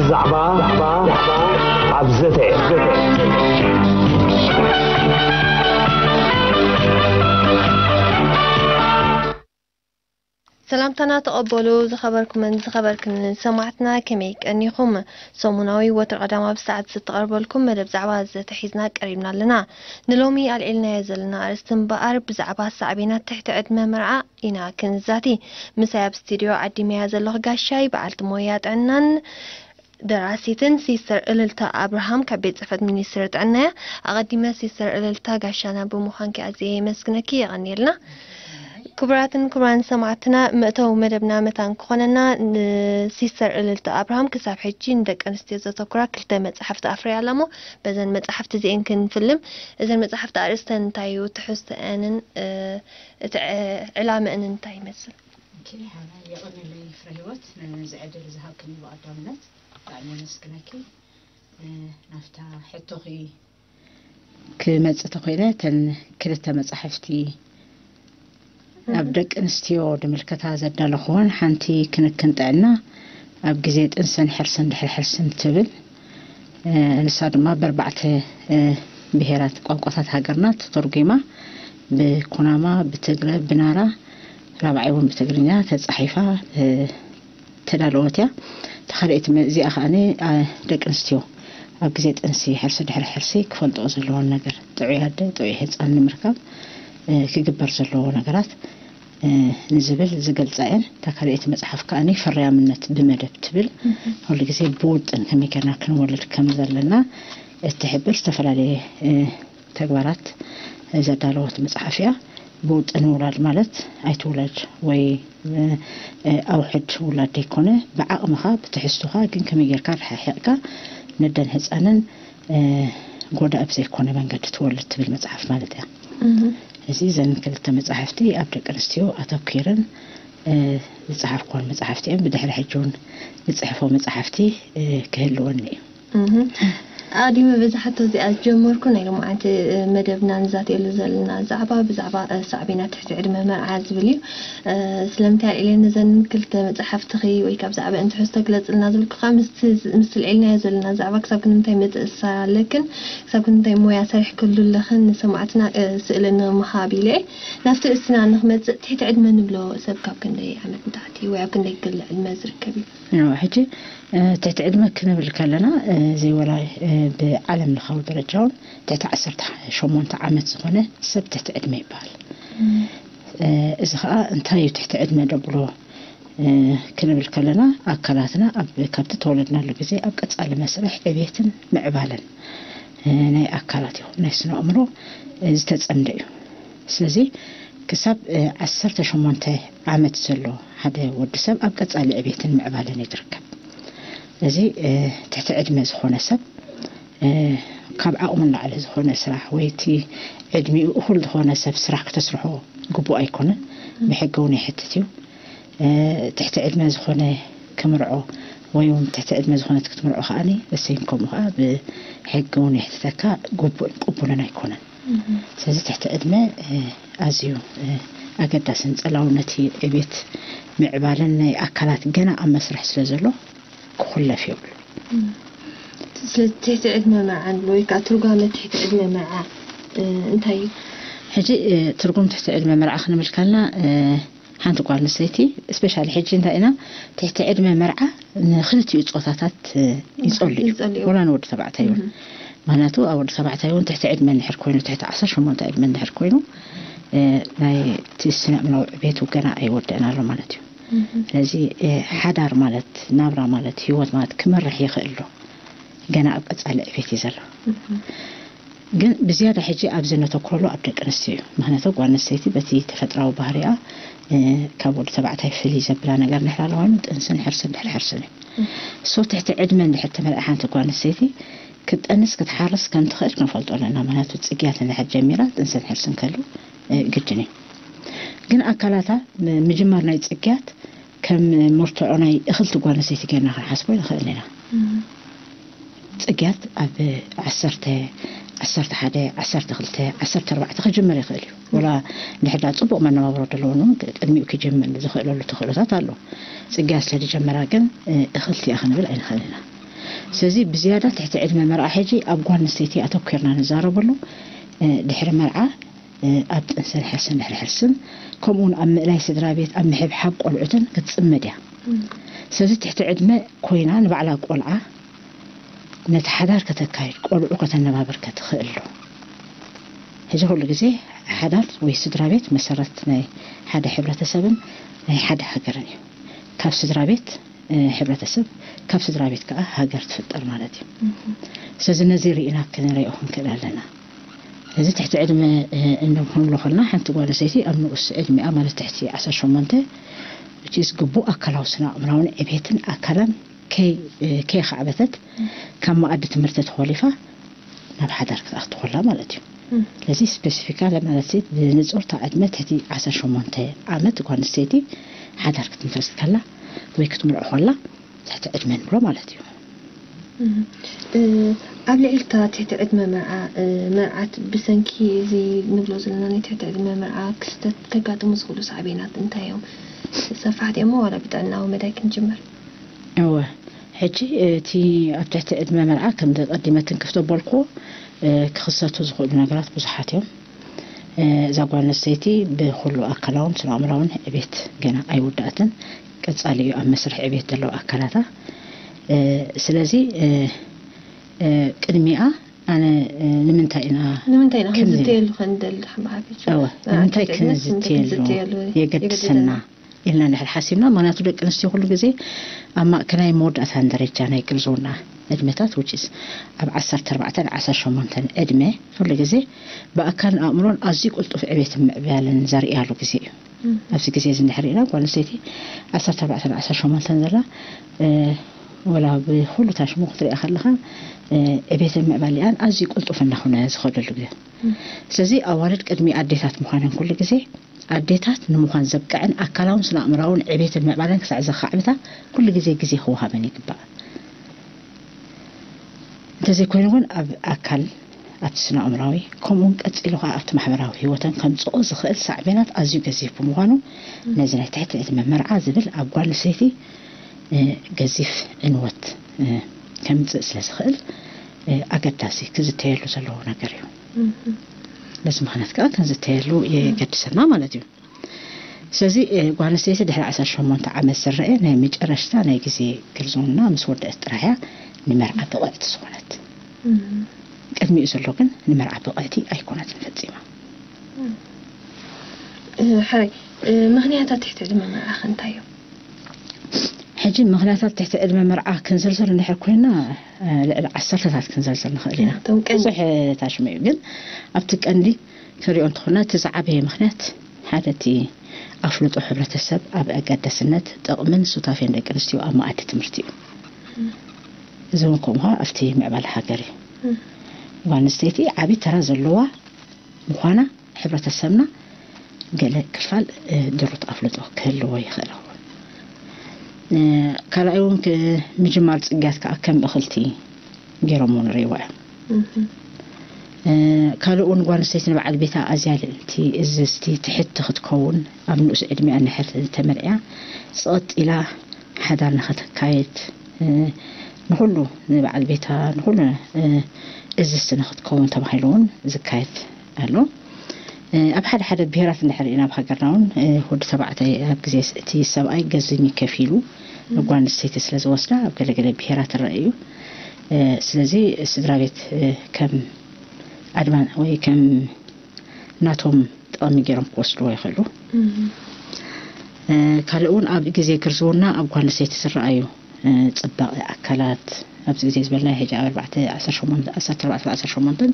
ዛዕባ ኣብ ዘተ። ሰላምታና ተቐበሉ። ዝኸበርኩምን ዝኸበርክንን ሰማዕትና፣ ከመይ ቀኒኹም? ሰሙናዊ ወትሪ ቀዳም ኣብ ሰዓት ዝተቐርበልኩም መደብ ዛዕባ ዘተ ሒዝና ቀሪብና ኣለና። ንሎሚ ኣልዒልናዮ ዘለና ኣርእስቲ እምበኣር ብዛዕባ ሳዕቤናት ትሕቲ ዕድመ መርዓ ኢና ክንዛቲ። ምሳይ ኣብ ስቱድዮ ዓዲመያ ዘለኹ ጋሻይ በዓልቲ ሞያ ጥዕናን ደራሲትን ሲስተር እልልታ ኣብርሃም ካብ ቤት ጽሕፈት ሚኒስትሪ ጥዕና እያ። ኣቐዲመ ሲስተር እልልታ ጋሻና ብምዃንኪ ኣዝየ የመስግነኪ። የቐንየልና። ክቡራትን ክቡራን ሰማዕትና፣ መእተዊ መደብና መታን ክኾነና፣ ንሲስተር እልልታ ኣብርሃም ክሳብ ሕጂ ንደቂ ኣንስትዮ ዘተኩራ ክልተ መጻሕፍቲ ኣፍርያ ኣላ እሞ፣ በዘን መጻሕፍቲ እዚኤን ክንፍልም። እዘን መጻሕፍቲ ኣርእስተን እንታይ እዩ? ትሕዝቶአንን፣ እ፣ እቲ ዕ-፣ ዕላመአንን እንታይ ይመስል? ኦኬ፣ ሓራይ የቐንየለይ ፍረ ህይወት፣ ነዚ ዕድል ዝሃብክኒ ብቐዳምነት ብጣዕሚ የመስግነኪ። እ፣ ናብታ ሕቶኺ ክመጽእ ተኾይነ፣ እተን ክልተ መጻሕፍቲ ኣብ ደቂ ኣንስትዮ ድምልከታ ዘዳለኹወን፣ ሓንቲ ክንክን ጥዕና ኣብ ግዜ ጥንስን ሕርስን ድሕሪ ሕርስን ትብል፣ እ፣ ንሳ ድማ ብኣርባዕተ፣ እ፣ ብሄራት ቋንቋታት ሃገርና ተተርጒማ ብኩናማ፣ ብትግረ፣ ብናራ፣ ራብዓይ እውን ብትግርኛ ተጻሒፋ፣ እ፣ ተዳለወት እያ። እታ ካልኣይቲ መ-፣ እዚኣ ከኣኒ፣ ኣ፣ ደቂ ኣንስትዮ ኣብ ግዜ ጥንሲ ሕርሲ ድሕሪ ሕርሲ ክፈልጥኦ ዘለዎን ነገር፣ ጥዑይ ኣደ፣ ጥዑይ ህጻን ንምርካብ፣ እ፣ ክግበር ዘለዎ ነገራት፣ እ፣ ንዝብል ዝገልጻ እየን። እታ ካልኣይቲ መጽሓፍ ከኣኒ ፈርያምነት ብመደብ ትብል፣ እህ። ኩሉ ግዜ ብውጥን ከመይ ጌርና ክንወልድ ከም ዘለና እትሕብር ዝተፈላለየ፣ እ፣ ተግባራት ዘዳለወት መጽሓፍ እያ። ብውጥን ውላድ ማለት ኣይትውለድ ወይ፣ እ፣ ኣውሕድ ውላድ ዘይኮነ፣ ብዓቕምኻ፣ ብትሕዝቶኻ፣ ግን ከመይ ጌርካ ረሓሒቕካ ነደን ህጻንን፣ እ፣ ጎዳኢ ብዘይኮነ መንገዲ ትወልድ ትብል መጽሓፍ ማለት እያ። እህ። እዚ እዘን ክልተ መጻሕፍቲ ኣብ ደቂ ኣንስትዮ ኣተኲረን፣ እ፣ ዝጸሓፍኩወን መጻሕፍቲ እየን። ብድሕሪ ሕጂ እውን ዝጽሕፎ መጻሕፍቲ፣ እ፣ ክህልወኒ እዩ። እህ። ኣቐዲመ በዛ ሕቶ እዚኣ ዝጀመርኩ፣ ናይ ሎማዓንቲ፣ እ፣ መደብና ንዛተየሉ ዘለና ዛዕባ ብዛዕባ፣ እ፣ ሳዕቤናት ትሕቲ ዕድመ መርዓ ዝብል እዩ። እ፣ ስለምንታይ ኣልዒለ ነዘን ክልተ መጻሕፍትኺ ወይ ካብ ዛዕባአን ትሕዝቶ ግለጽልና ዝብልኩ ከኣ ምስቲ፣ ምስቲ ኣልዒልናዮ ዘለና ዛዕባ ክሳብ ክንደይ ምትእስሳር ኣለክን፣ ክሳብ ክንደይ ሞያ ሰሪሕክሉ ኣለኽን ንሰማዕትና፣ እ፣ ስእሊ ንምሃብ ኢለ እየ። ናብቲ ርእስና ንኽመጽእ፣ ትሕቲ ዕድመ ንብሎ ሰብ ካብ ክንደይ ዓመት ንታሕቲ ወይ ኣብ ክንደይ ክሊ ዕድመ ዝርከብ እዩ? ያው ሕጂ፣ እ፣ ትሕቲ ዕድመ ክንብል ከለና፣ እ፣ ዘይወላ፣ እ፣ ብዓለም ለኻዊ ደረጃ እውን ትሕቲ ዓሰርተ ሸሞንተ ዓመት ዝኾነ ሰብ ትሕቲ ዕድመ ይበሃል። እም። እ፣ እዚ ኸኣ እንታይ እዩ ትሕቲ ዕድመ ደብሎ፣ እ፣ ክንብል ከለና ኣካላትና ኣብ፣ ካብቲ ተወለድናሉ ግዜ ኣብ ቀጻሊ መስርሕ ዕቤትን ምዕባለን፣ እ፣ ናይ ኣካላት ይኹን ናይ ስነ ኣእምሮ፣ እ፣ ዝተጸምደ እዩ። ስለዚ ክሳብ፣ እ፣ ዓሰርተ ሸሞንተ ዓመት ዘሎ ሓደ ወዲ ሰብ ኣብ ቀጻሊ ዕቤትን ምዕባለን እዩ ዝርከብ። እዚ፣ እ፣ ትሕቲ ዕድመ ዝኾነ ሰብ፣ እ፣ ካብ ዓቕሙ ንላዕሊ ዝኾነ ስራሕ ወይ እቲ ዕድሚኡ እኹል ዝኾነ ሰብ ስራሕ ክተስርሖ ግቡእ ኣይኮነን። ብሕጊ እውን የሕትት እዩ። እ፣ ትሕቲ ዕድመ ዝኾነ ክምርዖ ወይ እውን ትሕቲ ዕድመ ዝኾነት ክትምርዖ ከኣኒ እሰይን ከምኡ ከኣ ብሕጊ እውን የሕትተካ፣ ግቡእን ቅቡልን ኣይኮነን። እህ። ስለዚ ትሕቲ ዕድመ፣ እ፣ ኣዝዩ፣ እ፣ ኣገዳስን ጸላውነት እዩ። ዕቤት ምዕባለን ናይ ኣካላት ገና ኣብ መስርሕ ስለ ዘሎ ክኹለፍ የብሉ። እም። ስለዚ ትሕቲ ዕድመ መርዓ ንብሎ ወይ ከኣ ትርጓመ ትሕቲ ዕድመ መርዓ፣ እ፣ እንታይ እዩ? ሕጂ፣ እ፣ ትርጉም ትሕቲ ዕድመ መርዓ ክንብል ከልና፣ እ፣ ሓንቲ ጓል ኣንስተይቲ፣ ስፔሻሊ ሕጂ እንታይ ኢና፣ ትሕቲ ዕድመ መርዓ ንክልቲኡ ጾታታት፣ እ፣ ይጸሉ እዩ። ይጸሉ እዩ። ወላ ንወዲ ተባዕታይ እውን። እህ። ምኽንያቱ ኣብ ወዲ ተባዕታይ እውን ትሕቲ ዕድመ እንድሕር ኮይኑ፣ ትሕቲ ዓሰርተ ሸሞንተ ዕድመ እንድሕር ኮይኑ፣ እ፣ ናይ እቲ ስነ ኣእምራዊ ዕቤቱ ገና ኣይወደእን ኣሎ ማለት እዩ። እህ። ስለዚ፣ እ፣ ሓዳር ማለት፣ ናብራ ማለት፣ ህይወት ማለት ክመርሕ ይኽእል ዶ? ገና ኣብ ቀጻሊ ዕቤት እዩ ዘሎ። እህ። ግን ብዝያዳ ሕጂ ኣብዚ ነተኩረሉ ኣብ ደቂ ኣንስትዮ እዩ። ምኽንያቱ ጓል ኣንስተይቲ በቲ ተፈጥራዊ ባህሪኣ፣ እ፣ ካብ ወዲ ተባዕታይ ፍልይ ዘብላ ነገር እንድሕር ኣለዋ፣ ጥንስን ሕርስን ድሕሪ ሕርስን እዩ። እህ። ሶ ትሕቲ ዕድመ እንድሕር ተመልኣ ሓንቲ ጓል ኣንስተይቲ ክትጠንስ ክትሓርስ ከም ትኽእል ክንፈልጦ ኣለና። ምኽንያቱ ጽግያት እንድሕር ጀሚራ ጥንስን ሕርስን ከሉ፣ እ፣ ግድን እዩ። ግን ኣካላታ ም-፣ ምጅማር ናይ ጽግያት ከም መርትዖ ናይ እኽልቲ ጓል ኣንስተይቲ ጌርና ክንሓስቦ ንኽእል ኢና። እም። ጽግያት ኣብ ዓሰርተ ዓሰርተ ሓደ፣ ዓሰርተ ክልተ፣ ዓሰርተ ኣርባዕተ ክጅምር ይኽእል እዩ። ወላ እንድሕር ዳ ጽቡቕ መነባብሮ ዘለዎን እውን ቅድሚኡ ክጅምር ዝኽእለሉ ተኽእሎታት ኣሎ። ጽግያ ስለ ዝጀመራ ግን፣ እ፣ እኽልቲ እያ ክንብል ኣይንኽእልን ኢና። ስለዚ ብዝያዳ ትሕቲ ዕድመ መርዓ ሕጂ ኣብ ጓል ኣንስተይቲ ኣተኲርና ንዛረበሉ፣ እ፣ ድሕሪ መርዓ፣ እ፣ ኣብ ጥንስን ሕርስን ድሕሪ ሕርስን፣ ከምኡውን ኣብ ምእላይ ስድራ ቤት፣ ኣብ ምሕብሓብ ቆልዑትን ክትጽመድ እያ። ስለዚ ትሕቲ ዕድመ ኮይና ንባዕላ ቆልዓ ነቲ ሓዳር ከተካይድ፣ ቆልዑ ከተነባብር ከትኽእል ዶ? ሕጂ ኩሉ ግዜ ሓዳር ወይ ስድራ ቤት መሰረት ናይ ሓደ ሕብረተሰብን ናይ ሓደ ሃገርን እዩ። ካብ ስድራ ቤት፣ እ፣ ሕብረተሰብ፣ ካብ ስድራ ቤት ከኣ ሃገር ትፍጠር ማለት እዩ። ስለዚ ነዚ ርኢና ክንሪኦ ክንክእል ኣለና። እዚ ትሕቲ ዕድመ፣ እ፣ እንብሎ ከለና ሓንቲ ጓል ኣንስተይቲ ኣብ ንኡስ ዕድሚኣ ማለት ትሕቲ ዓሰርተ ሸሞንተ፣ which is ግቡእ ኣካላዊ ስነ ኣእምራውን ዕቤትን ኣካላን ከይ-፣ እ፣ ከይኻዕበተት ካብ መኣዲ ትምህርቲ ተኾሊፋ ናብ ሓዳር ክትኣቱ ከላ ማለት እዩ። ስለዚ ስፔሲፊካሊ ማለት ብንጹር እታ ዕድመ ትሕቲ ዓሰርተ ሸሞንተ ዓመት ጓል ኣንስተይቲ ሓዳር ክትምስርት ከላ ወይ ክትምርዖ ከላ ትሕቲ ዕድመ ንብሎ ማለት እዩ። እም፣ እ፣ ኣብ ልዕሊ እታ ትሕቲ ዕድመ መርዓ፣ እ፣ መርዓት ብሰንኪ እዚ ንብሎ ዘለና ናይ ትሕቲ ዕድመ መርዓ ክስተት ከጋጥሙ ዝኽእሉ ሳዕቤናት እንታይ እዮም? ሰፋሕቲ እሞ ዋላ ብጥዕናዊ መዳይ ክንጅምር? እወ፣ ሕጂ እቲ ኣብ ትሕቲ ዕድመ መርዓ ከምዚ ቀዲመ ትንክፍ ዘበልኩዎ፣ እ፣ ክኽሰቱ ዝኽእሉ ነገራት ብዙሓት እዮም። እ፣ እዛ ጓል ኣንስተይቲ ብኹሉ ኣካላውን ስነ ኣእምራውን ዕቤት ገና ኣይውዳእትን። ቀጻሊ እዩ ኣብ መስርሕ ዕቤት ዘለዋ ኣካላታ። እ፣ ስለዚ፣ እ፣ እ፣ ቅድሚኣ ኣነ፣ እ፣ ንምንታይ ኢና ንምንታይ ኢና ከምዚ ክንዝተየሉ ከንደሊ ሓባሓቢት? እወ፣ ንምንታይ ክንዝተየሉ የገድሰና ኢልና እንድሕር ሓሲብና፣ ምክንያቱ ደቂ ኣንስትዮ ኩሉ ግዜ ኣብ ማእከላይ መወዳእታን ደረጃ ናይ ግልዝውና ዕድመታት፣ which is ኣብ ዓሰርተ ኣርባዕተን ዓሰርተ ሸሞንተን ዕድመ ኩሉ ግዜ ብኣካልን ኣእምሮን ኣዝዩ ቅልጡፍ ዕቤትን ምዕባለን ዘርእያሉ ግዜ እዩ። ኣብዚ ግዜ እዚ እንድሕር ርኢና ጓል ኣንስተይቲ ዓሰርተ ኣርባዕተን ዓሰርተ ሸሞንተን ዘላ፣ እ፣ ወላ ብኩሉ ታሽሙ ክትሪኣ ከለኻ፣ እ፣ ዕቤትን ምዕባሊኣን ኣዝዩ ቅልጡፍ እናኾነ ዝኸደሉ ግዜ። ስለዚ ኣዋልድ ቅድሚ ኣዴታት ምዃነን ኩሉ ግዜ ኣዴታት ንምዃን ዘብቅዐን ኣካላውን ስነ ኣእምራውን ዕቤትን ምዕባለን ክሳዕ ዘኻዕብታ ኩሉ ግዜ ግዜ ክወሃበን ይግባእ። እንተዘይኮይኑ እውን ኣብ ኣካል፣ ኣብቲ ስነ ኣእምራዊ፣ ከምኡውን ቀጺሉ ከኣ ኣብቲ ማሕበራዊ ህይወተን ከምጽኦ ዝኽእል ሳዕቤናት ኣዝዩ ገዚፍ ብምዃኑ፣ ነዚ ናይ ትሕቲ ዕድመ መርዓ ዝብል ኣብ ጓል ኣንስተይቲ፣ እ፣ ገዚፍ ዕንወት፣ እ፣ ከምጽእ ስለ ዝኽእል፣ እ፣ ኣገዳሲ ክዝተየሉ ዘለዎ ነገር እዩ። በዚ ምኽንያት ከኣ ክንዝተየሉ የገድሰና ማለት እዩ። ስለዚ፣ እ፣ ጓል ኣንስተይቲ ድሕሪ ዓሰርተ ሸሞንተ ዓመት ዝረአ ናይ መጨረሽታ ናይ ግዜ ግርዝውና ምስ ወደአት ጥራሕ እያ ንመርዓ ብቕዕቲ ዝኾነት። ቅድሚኡ ዘሎ ግን ንመርዓ ብቕዕቲ ኣይኮነትን ፈጺማ። እ፣ ሕራይ፣ እ፣ ምኽንያታት ትሕቲ ዕድመ መርዓ ከ እንታይ እዮም? ሕጂ ምኽንያታት ትሕቲ ዕድመ መርዓ ክንዝርዝር እንድሕር ኮይና፣ እ፣ ልዕሊ ዓሰርተታት ክንዝርዝር ንኽእል ኢና። እቶም ቀንዲ ብዙሕ ታሽሙ እዩ፣ ግን ኣብቲ ቀንዲ ክንሪኦ እንተኾና፣ እቲ ዝዓበየ ምኽንያት ሓደ እቲ ኣፍልጦ ሕብረተሰብ ኣብ ኣገዳስነት ጥቕምን ሱታፌን ደቂ ኣንስትዮ ኣብ መኣዲ ትምህርቲ እዩ። እዚ እውን ከምኡ ከኣ ኣብቲ ምዕባለ ሃገር እዩ። ጓል ኣንስተይቲ ዓቢ ተራ ዘለዋ ምዃና ሕብረተሰብና ገለ ክፋል፣ እ፣ ድሩት ኣፍልጦ ክህልዎ ይኽእል ይኸውን። እ፣ ካልኣይ እውን ክ-፣ ምጅማር ጽግያት ከኣ ከም እኽልቲ ገይሮም እውን ርእይዋ እዮም። እ፣ ካልእ እውን ጓል ኣንስተይቲ ንበዓል ቤታ ኣዝያ ልዕልቲ እዝዝቲ ትሕቲ ክትከውን ኣብ ንኡስ ዕድሚኣ እንድሕር ተመርዕያ ጸቐጥ ኢላ ሓዳር ንኸተካይድ፣ እ፣ ንኹሉ ንበዓል ቤታ ንኹሉ፣ እ፣ እዝዝቲ ንኽትከውን ተባሂሉ እውን ዝካየድ ኣሎ። እ፣ ኣብ ሓደ ሓደ ብሄራት እንድሕር ርኢና ኣብ ሃገርና እውን፣ እ፣ ወዲ ተባዕታይ ኣብ ግዜ ስ-፣ እቲ ሰብኣይ ገዝኝ ከፊሉ ንጓል ኣንስተይቲ ስለ ዝወስዳ ኣብ ገለ ገለ ብሄራት ይረአ እዩ። እ፣ ስለዚ ስድራ ቤት፣ እ፣ ከም ኣድቫን ወይ ከም ናቶም ጥቕሚ ገይሮም ክወስድዎ ይኽእሉ። እ፣ ካልእ እውን ኣብ ግዜ ግርዝውና ኣብ ጓል ኣንስተይቲ ዝረኣዩ፣ እ፣ ጽባቐ ኣካላት ኣብዚ ግዜ ዝበልና ሕጂ ኣብ ኣርባዕተ ዓሰርተ ሸሞንተ፣ ዓሰርተ ኣርባዕተ ዓሰርተ ሸሞንተን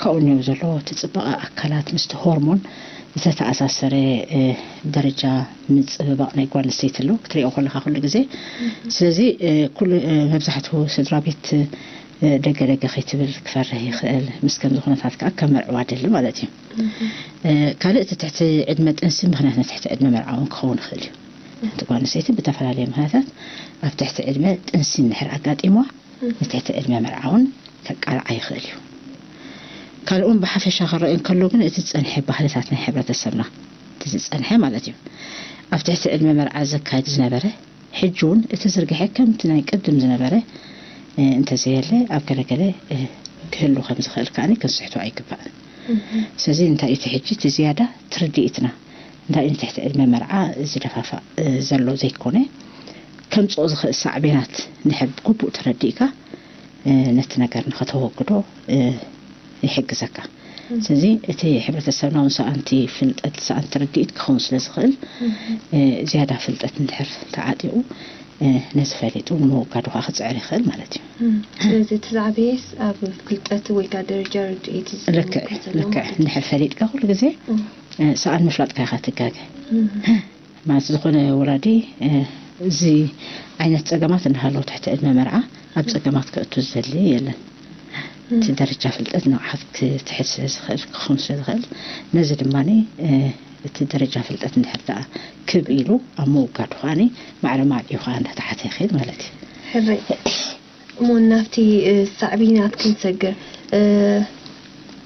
ካብኡ እኒኦ ዘሎ እቲ ጽባቐ ኣካላት ምስቲ ሆርሞን ዝተተኣሳሰረ፣ እ፣ ደረጃ ምጽብባቕ ናይ ጓል ኣንስተይቲ ኣሎ ክትሪኦ ከለኻ ኩሉ ግዜ። ስለዚ፣ እ፣ ኩሉ፣ እ፣ መብዛሕትኡ ስድራ ቤት፣ እ፣ ደገ ደገ ከይትብል ክፈርህ ይኽእል። ምስ ከምዚ ኩነታት ከኣ ከመርዕዋ ደሊ ማለት እዩ። እ፣ ካልእ እቲ ትሕቲ ዕድመ ጥንሲ ምኽንያት ንትሕቲ ዕድመ መርዓ እውን ክኸውን ይኽእል እዩ። ሓንቲ ጓል ኣንስተይቲ ብተፈላለየ ምኽንያታት ኣብ ትሕቲ ዕድመ ጥንሲ እንድሕር ኣጋጢምዋ ንትሕቲ ዕድመ መርዓ እውን ከቃልዓ ይኽእል እዩ። ካልኡን ብሓፈሻ ክረአ እንከሎ ግን እቲ ዝጸንሐ ባህልታት ናይ ሕብረተሰብና፣ እቲ ዝጸንሐ ማለት እዩ፣ ኣብ ትሕቲ ዕድመ መርዓ ዘካየድ ዝነበረ፣ ሕጂ እውን እቲ ዝርግሐ ከምቲ ናይ ቅድም ዝነበረ፣ እ፣ እንተዘየለ ኣብ ገለገለ፣ እ፣ ክህሉ ከም ዝኽእል ከኣ ክንስሕቶ ኣይግባእን። ስለዚ እንታይ እቲ ሕጂ እቲ ዝያዳ ትርድኢትና እንታይ ንትሕቲ ዕድመ መርዓ ዝደፋፋእ፣ እ፣ ዘሎ ዘይኮነ፣ ከምጽኦ ዝኽእል ሳዕቤናት እንድሕር ብግቡእ ተረዲእካ፣ እ፣ ነቲ ነገር ንኸተወግዶ፣ እ፣ ይሕግዘካ። ስለዚ እቲ ሕብረተሰብና እውን ሰኣንቲ ፍልጠት፣ ሰኣንቲ ርድኢት ክኸውን ስለ ዝኽእል፣ እ፣ ዝያዳ ፍልጠት እንድሕር ተዓጢቑ፣ እ፣ ነዚ ፈሊጡ ንምውጋዱ ከዓ ክፅዕር ይኽእል ማለት እዩ። እም፣ ስለዚ እቲ ዝዓበየስ ኣብ ፍልጠት ወይ ከዓ ደረጃ ርድኢት እዩ ልክዕ፣ ዝምርኮስ ዘሎ ልክዕ። ማለት እዩ። እንድሕር ፈሊጥካ ኩሉ ግዜ፣ እም። እ፣ ሰኣን ምፍላጥካ ኢኻ ትጋገ። እም። ማለት ዝኾነ ወላዲ፣ እ፣ እዚ ዓይነት ጸገማት እናሃለዉ ትሕቲ ዕድመ መርዓ ኣብ ጸገማት ከእቱ ዝደሊ የለን። እቲ ደረጃ ፍልጠት ንቕሓት ክትሕዝ ስለ ዝኽእል፣ ክኸውን ስለ ዝኽእል፣ ነዚ ድማኒ፣ እ፣ እቲ ደረጃ ፍልጠት እንድሕር ደኣ ክብ ኢሉ ኣብ ምውጋዱ ከኣኒ ማዕረ ማዕሪኡ ከኣ እንዳተሓተ ይኸይድ ማለት እዩ። ሕራይ። እሞ ናብቲ፣ እ፣ ሳዕቤናት ክንሰግር፣ እ፣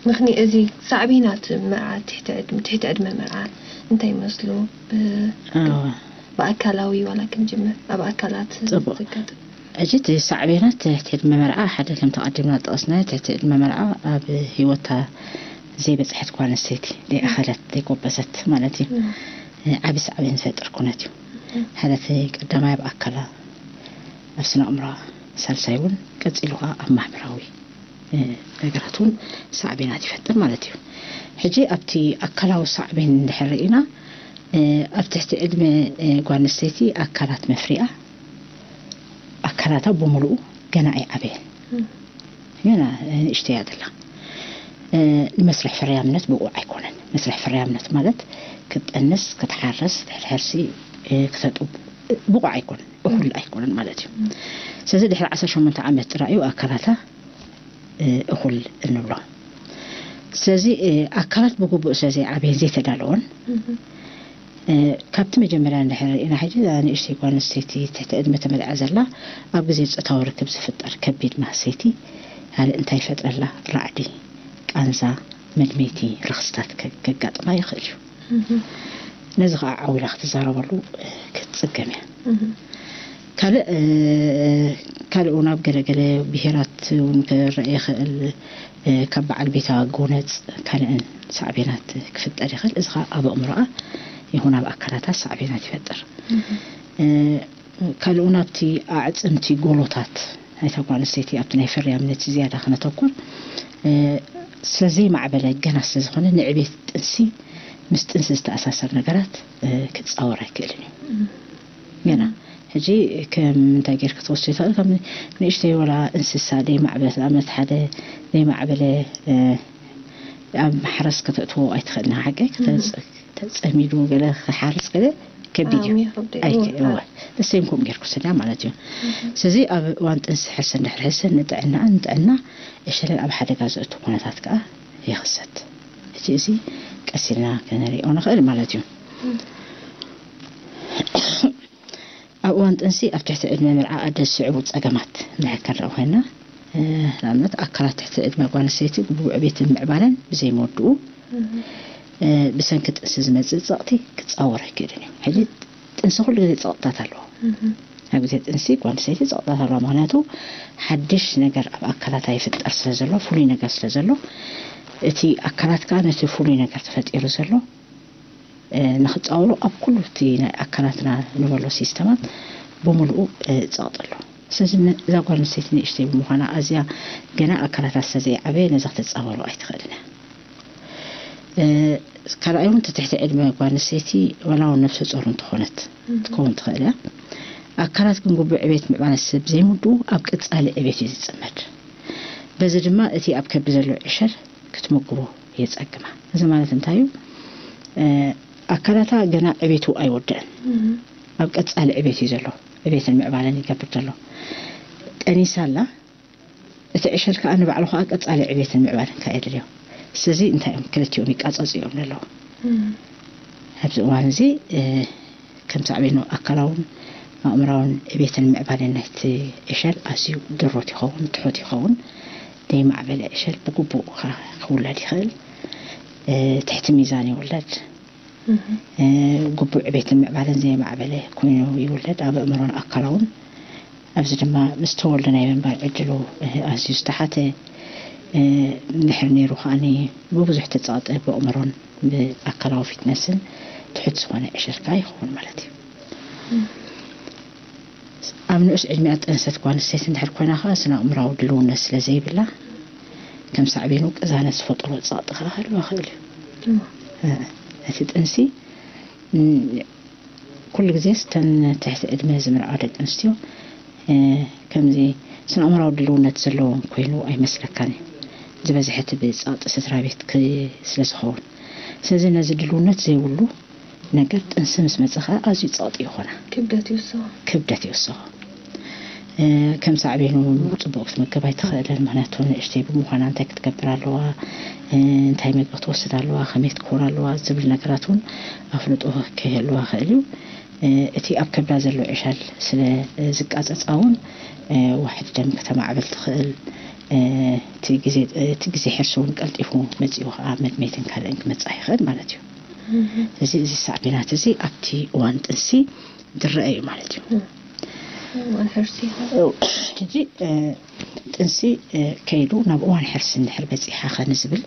ምኽንያት እዚ ሳዕቤናት መርዓ ትሕቲ ዕድመ፣ ትሕቲ ዕድመ መርዓ እንታይ ይመስሉ? ብ-፣ ኣዋ። ብኣካላዊ ዋላ ክንጅምር፣ ኣብ ኣካላት ጽቡቕ። ዘጋጥም። ሕጂ እቲ ሳዕቤናት ትሕቲ ዕድመ መርዓ ሓደ ከምቲ ኣቐዲምና ዝጠቐስናዮ ትሕቲ ዕድመ መርዓ ኣብ ህይወታ ዘይበጽሐት ጓል ኣንስተይቲ፣ ዘይኣኸለት፣ ዘይጎበዘት ማለት እዩ። እም። እ፣ ዓቢ ሳዕቤን ዝፈጥር ኩነት እዩ። እም። ሓደ እቲ ቀዳማይ ኣብ ኣካላ፣ ኣብ ስነ ኣእምሮኣ፣ ሳልሳይ እውን ቀጺሉ ከኣ ኣብ ማሕበራዊ፣ እ፣ ነገራት እውን ሳዕቤናት ይፈጥር ማለት እዩ። ሕጂ ኣብቲ ኣካላዊ ሳዕቤን እንድሕር ርኢና፣ እ፣ ኣብ ትሕቲ ዕድመ፣ እ፣ ጓል ኣንስተይቲ ኣካላት መፍሪያ፣ ኣካላታ ብምሉኡ ገና ኣይዓበየን። እም። ገና፣ እ፣ ንእሽተይ እያ ዘላ። እ፣ ንመስርሕ ፍርያምነት ብቑዕ ኣይኮነን። መስርሕ ፍርያምነት ማለት ክትጠንስ፣ ክትሓርስ፣ ድሕሪ ሕርሲ፣ እ፣ ክተጥቡ፣ ብቑዕ ኣይኮነን። እኹል ኣይኮነን ማለት እዩ። እም። ስለዚ ድሕሪ ዓሰርተ ሸሞንተ ዓመት ጥራይ እዩ ኣካላታ፣ እ፣ እኹል እንብሎ። ስለዚ፣ እ፣ ኣካላት ብግቡእ ስለ ዘይዓበየን ዘይተዳለወን፣ እም። እ፣ ካብቲ መጀመርያ እንድሕር ርኢና ሕጂ እዛ ንእሽተይ ጓል ኣንስተይቲ ትሕቲ ዕድመ ተመልዓ ዘላ ኣብ ግዜ ጾታዊ ርክብ ዝፍጠር ከቢድ ማህሰይቲ ካልእ እንታይ ይፈጥረላ? ራዕዲ፣ ቃንዛ፣ መድመይቲ፣ ረኽስታት ከ-፣ ከጋጥማ ይኽእል እዩ። እም። ነዚ ኸዓ ዓው ኢላ ክትዛረበሉ፣ እ፣ ክትጽገም እያ። እም። ካልእ፣ እ፣ ካልእ እውን ኣብ ገለገለ ብሄራት እውን ክረአ ይኽእል፣ እ፣ ካብ በዓል ቤታ ጎነጽ ካልእን ሳዕቤናት ክፍጠር ይኽእል። እዚ ኸዓ ኣብ ኣእምሮኣ ይኹን ኣብ ኣካላታ ሳዕቤናት ይፈጥር። እም። እ፣ ካልእ እውን ኣብቲ ኣዕጽምቲ ጎሎታት ናይታ ጓል ኣንስተይቲ ኣብቲ ናይ ፍርያምነት ዝያዳ ክነተኩር፣ እ፣ ስለ ዘይማዕበለ ገና ስለ ዝኾነ ንዕቤት ጥንሲ ምስ ጥንሲ ዝተኣሳሰር ነገራት፣ እ፣ ክጻወር ኣይክእልን እዩ። እም። ገና ሕጂ ከም እንታይ ጌርካ ክትወስዶ ይኽእል፣ ከም ንእሽተይ ወላ እንስሳ ደይማዕበለ፣ ንኣብነት ሓደ ደይማዕበለ፣ እ፣ ኣብ ማሕረስ ከተእትዎ ኣይትኽእልን። ሓቂ እም። ከተጽ-፣ ተጸሚዱ ገለ ክሓርስ ገለ ከቢድ እዩ። ኣዎ፣ ይኸብድ እዩ። ኣይክ-፣ እወ፣ እወ። ሓ- ተሰይምኩም ጌርኩ ስዳ ማለት እዩ። እም። ስለዚ ኣብ እዋን ጥንሲ ሕርሲ እንድሕር ሕርሲ ንጥዕና፣ ንጥዕና ዕሸለን ኣብ ሓደጋ ዘእቱ ኩነታት ከኣ ይኽሰት። እቲ እዚ ቀስ ኢልና ክንሪኦ ንኽእል ማለት እዩ። እም። ኣብ እዋን ጥንሲ ኣብ ትሕቲ ዕድመ መርዓ ኣደ ዝስዕቡ ጸገማት እንድሕር ክንርኢ ኮይንና፣ እ፣ ንኣብነት ኣካላት ትሕቲ ዕድመ ጓል ኣንስተይቲ ግቡእ ዕቤትን ምዕባለን ብዘይምውድኡ፣ እም። እ፣ ብሰንኪ ጥንሲ ዝመጽእ ጸቕጢ ክጻወር ኣይክእልን እዩ። ሕጂ ጥንሲ ኩሉ ግዜ ጸቕጥታት ኣለዎ። እም። ኣብ ግዜ ጥንሲ ጓል ኣንስተይቲ ጸቕጥታት ኣለዋ። ምኽንያቱ ሓድሽ ነገር ኣብ ኣካላታ ይፍጠር ስለ ዘሎ፣ ፍሉይ ነገር ስለ ዘሎ፣ እቲ ኣካላት ከኣ ነቲ ፍሉይ ነገር ተፈጢሩ ዘሎ፣ እ፣ ንኽጻወሮ ኣብ ኩሉ እቲ ናይ ኣካላትና ንበሎ ሲስተማት ብምሉኡ፣ እ፣ ጸቕጢ ኣሎ። ስለዚ ነ-፣ እዛ ጓል ኣንስተይቲ ንእሽተይ ብምዃና ኣዝያ ገና ኣካላታ ስለ ዘይዓበየ ነዚ ክትጻወሮ ኣይትኽእልን እያ። እ፣ ካልኣይ እውን እቲ ትሕቲ ዕድመ ጓል ኣንስተይቲ ዋላ እውን ነፍሰ ጾር እንተኾነት እም። ክትከውን ትኽእል እያ። ኣካላት ግን ግቡእ ዕቤት ምዕባለ ስብ ዘይምድኡ ኣብ ቀጻሊ ዕቤት እዩ ዝጽመድ። በዚ ድማ እቲ ኣብ ከብዲ ዘሎ ዕሸል ክትምግቦ የጸግማ። እዚ ማለት እንታይ እዩ? እ፣ ኣካላታ ገና ዕቤቱ ኣይወደአን። እም። ኣብ ቀጻሊ ዕቤት እዩ ዘሎ። ዕቤትን ምዕባለን ይገብር ዘሎ። ጠኒሳ ኣላ። እቲ ዕሸል ከኣ ንባዕሉ ከኣ ቀጻሊ ዕቤትን ምዕባለን ከኣ የድልዮ። ስለዚ እንታይ እዮም? ክልቲኦም ይቃጸጹ እዮም ዘለዉ። እም። ኣብዚ እዋን እዚ፣ እ፣ ከም ሳዕቤኑ ኣካላውን ኣእምራውን ዕቤትን ምዕባለን ናይቲ ዕሸል ኣዝዩ ድሮት ይኸውን፣ ትሑት ይኸውን። ዘይማዕበለ ዕሸል ብግቡእ ኸ-፣ ክውለድ ይኽእል። እ፣ ትሕቲ ሚዛን ይውለድ። እ፣ ግቡእ ዕቤትን ምዕባለን ዘይማዕበለ ኮይኑ ይውለድ። ኣብ ኣእምሮን ኣካላውን ኣብዚ ድማ ምስ ተወልደ ናይ ምንባር ዕድሉ፣ እ፣ ኣዝዩ ዝተሓተ፣ እ፣ እንድሕር ነይሩ ከኣኒ ብብዙሕ ተጻቕጠ ብኣእምሮን ብኣካላዊ ፊትነስን ትሑት ዝኾነ ዕሸል ከኣ ይኸውን ማለት እዩ። ኣብ ንኡስ ዕድሚኣ እተጠንሰት ጓል ኣንስተይቲ እንድሕር ኮይና ከኣ ስነ ኣእምራዊ ድልውነት ስለ ዘይብላ ከም ሳዕቤኑ ቅዛነት ዝፈጠሮ ጸቕጢ ከኣ ክህልዋ ይኽእል እዩ። እ፣ እቲ ጥንሲ፣ እ፣ ኩሉ ግዜ እተን ትሕቲ ዕድመ ዝምርዓዋ ደቂ ኣንስትዮ፣ እ፣ ከምዚ ስነ ኣእምራዊ ድልውነት ዘለዎም ኮይኑ ኣይመስለካን እዩ። ዝበዝሐ እቲ ብጸቕጢ ስድራ ቤት ክ-፣ ስለ ዝኸውን። ስለዚ ነዚ ድልውነት ዘይብሉ ነገር ጥንሲ ምስ መጸ ኸኣ ኣዝዩ ጸቕጢ ይኾና። ክብደት ይውስኾ። ክብደት ይውስኾ። እ፣ ከም ሳዕቤኑ ጽቡቕ ክትምገብ ኣይትኽእልን። ምኽንያቱ ንእሽተይ ብምዃና እንታይ ክትገብር ኣለዋ፣ እ፣ እንታይ መግቢ ክትወስድ ኣለዋ፣ ከመይ ክትኮን ኣለዋ ዝብል ነገራት እውን ኣፍልጦ ከይህልዋ ይኽእል እዩ። እ፣ እቲ ኣብ ከብዳ ዘሎ ዕሸል ስለ ዝቃጸጻ እውን፣ እ፣ ዋሕዲ ደም ከተማዕብል ትኽእል። እ፣ እቲ ግዜ፣ እቲ ግዜ ሕርሲ እውን ቀልጢፉ መጺኡ ኸኣ መድመይትን ካልእን ክመጽኣ ይኽእል ማለት እዩ። እዚ፣ እዚ ሳዕቤናት እዚ ኣብቲ እዋን ጥንሲ ዝረአ እዩ ማለት እዩ። እዋን ሕርሲ። ሕጂ፣ እ፣ ጥንሲ፣ እ፣ ከይዱ ናብ እዋን ሕርሲ እንድሕር በጺሓ ኸ ንዝብል፣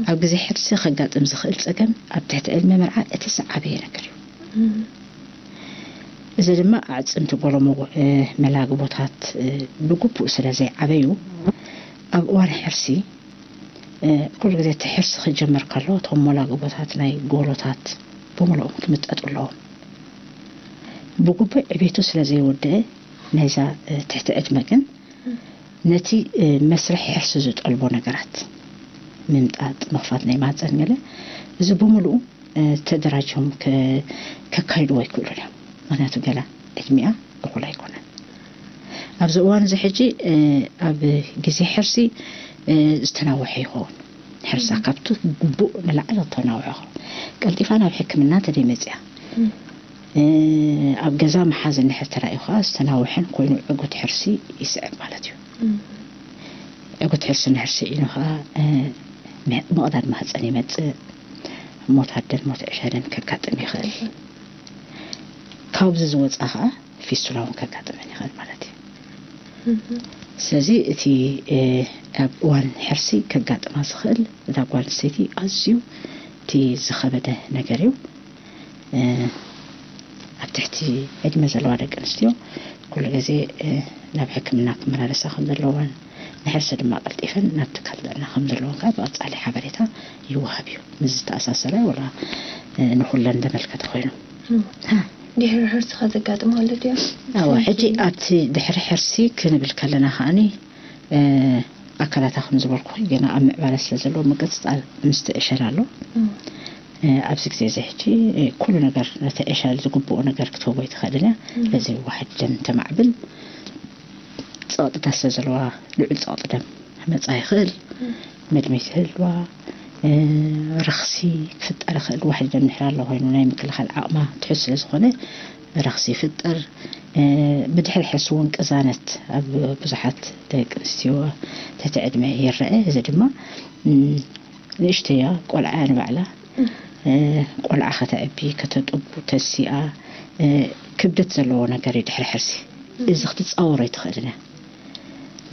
ኣብ ግዜ ሕርሲ ከጋጥም ዝኽእል ጸገም ኣብ ትሕቲ ዕድመ መርዓ እቲ ዝዓበየ ነገር እዩ። እዚ ድማ ኣዕጽምቲ ጎለሞ፣ እ፣ መላግቦታት፣ እ፣ ብግቡእ ስለ ዘይዓበዩ፣ ኣብ እዋን ሕርሲ፣ እ፣ ኩሉ ግዜ እቲ ሕርሲ ክጅምር ከሎ፣ እቶም መላግቦታት ናይ ጎሎታት ብምልኦም ክምጠጡ ኣለዎም። ብግቡእ ዕቤቱ ስለ ዘይወደአ፣ ናይዛ፣ እ፣ ትሕቲ ዕድመ ግን ነቲ፣ እ፣ መስርሕ ሕርሲ ዝጠልቦ ነገራት፣ ምምጣጥ፣ ምኽፋት ናይ ማህጸን ገለ፣ እዚ ብምሉኡ፣ እ፣ ተደራጅዮም ከ-፣ ከካይድዎ ኣይክእሉን እዮም። ምኽንያቱ ገላ ዕድሚኣ እኹል ኣይኮነን። ኣብዚ እዋን እዚ ሕጂ፣ እ፣ ኣብ ግዜ ሕርሲ፣ እ፣ ዝተናውሐ ይኸውን። ሕርሳ ካብቲ ግቡእ ንላዕሊ ክተናውሖ ይኸውን። ቀልጢፋ ናብ ሕክምና እንተደይ መጽያ፣ እ፣ ኣብ ገዛ መሓዝ እንድሕር ተራእዩ ኸኣ ዝተናውሐን ኮይኑ ዕጉት ሕርሲ ይስዕብ ማለት እዩ። ዕጉት ሕርሲ እንድሕር ስኢኑ ኸኣ፣ እ፣ ም-፣ ምቕዳድ ማህጸን ይመጽእ። ሞት ኣደን ሞት ዕሸልን ከጋጥም ይኽእል። ካብዚ ዝወጻ ኸኣ ፊስቱላ እውን ከጋጥመን ይኽእል ማለት እዩ። ስለዚ እቲ፣ እ፣ ኣብ እዋን ሕርሲ ከጋጥማ ዝኽእል እታ ጓል ኣንስተይቲ ኣዝዩ እቲ ዝኸበደ ነገር እዩ። እ፣ ኣብ ትሕቲ ዕድመ ዘለዋ ደቂ ኣንስትዮ ኩሉ ግዜ፣ እ፣ ናብ ሕክምና ክመላለሳ ከም ዘለወን፣ ንሕርሲ ድማ ቀልጢፈን ናብ ትካል ጥዕና ከም ዘለወን ከዓ ብቐጻሊ ሓበሬታ ይወሃብ እዩ። ምስ ዝተኣሳሰረ ወላ፣ እ፣ ንኹለን ዘመልከተ ኮይኑ። እም። ድሕሪ ሕርሲ ከ ዘጋጥም ኣሎ ድዮ? ኣዋ፣ ሕጂ ኣብቲ ድሕሪ ሕርሲ ክንብል ከለና ከኣኒ፣ እ፣ ኣካላታ ከም ዝበልኩ ገና ኣብ ምዕባለ ስለ ዘለዎ ምቅጽጻር ምስቲ ዕሸል ኣሎ። እም። እ፣ ኣብዚ ግዜ እዚ ሕጂ፣ እ፣ ኩሉ ነገር ነቲ ዕሸል ዝግብኦ ነገር ክትህቦ ኣይትኽእልን እያ። እም። ስለዚ ዋሕዲ ደም ተማዕብል ጸቕጥታት ስለ ዘለዋ ልዑል ጸቕጢ ደም ክመጻ ይኽእል። እም። መድመይቲ ክህልዋ፣ እ፣ ረኽሲ ክፍጠር ይኽእል። ዋሕዲ ደም ድሕር ኣሎ ኮይኑ ናይ ምክልኻል ዓቕማ ትሑት ስለ ዝኾነ ረኽሲ ይፍጠር። እ፣ ብድሕሪ ሕርሲ እውን ቅዛነት ኣብ ብዙሓት ደቂ ኣንስትዮ ትሕቲ ዕድመ ይረአ። እዚ ድማ፣ እም፣ ንእሽተያ ቆልዓ እያ ንባዕላ። እ፣ ቆልዓ ከተዕቢ፣ ከተጥቡ፣ ተሲኣ፣ እ፣ ክብደት ዘለዎ ነገር እዩ ድሕሪ ሕርሲ። እዚ ክትጻወሮ ኣይትኽእልን እያ።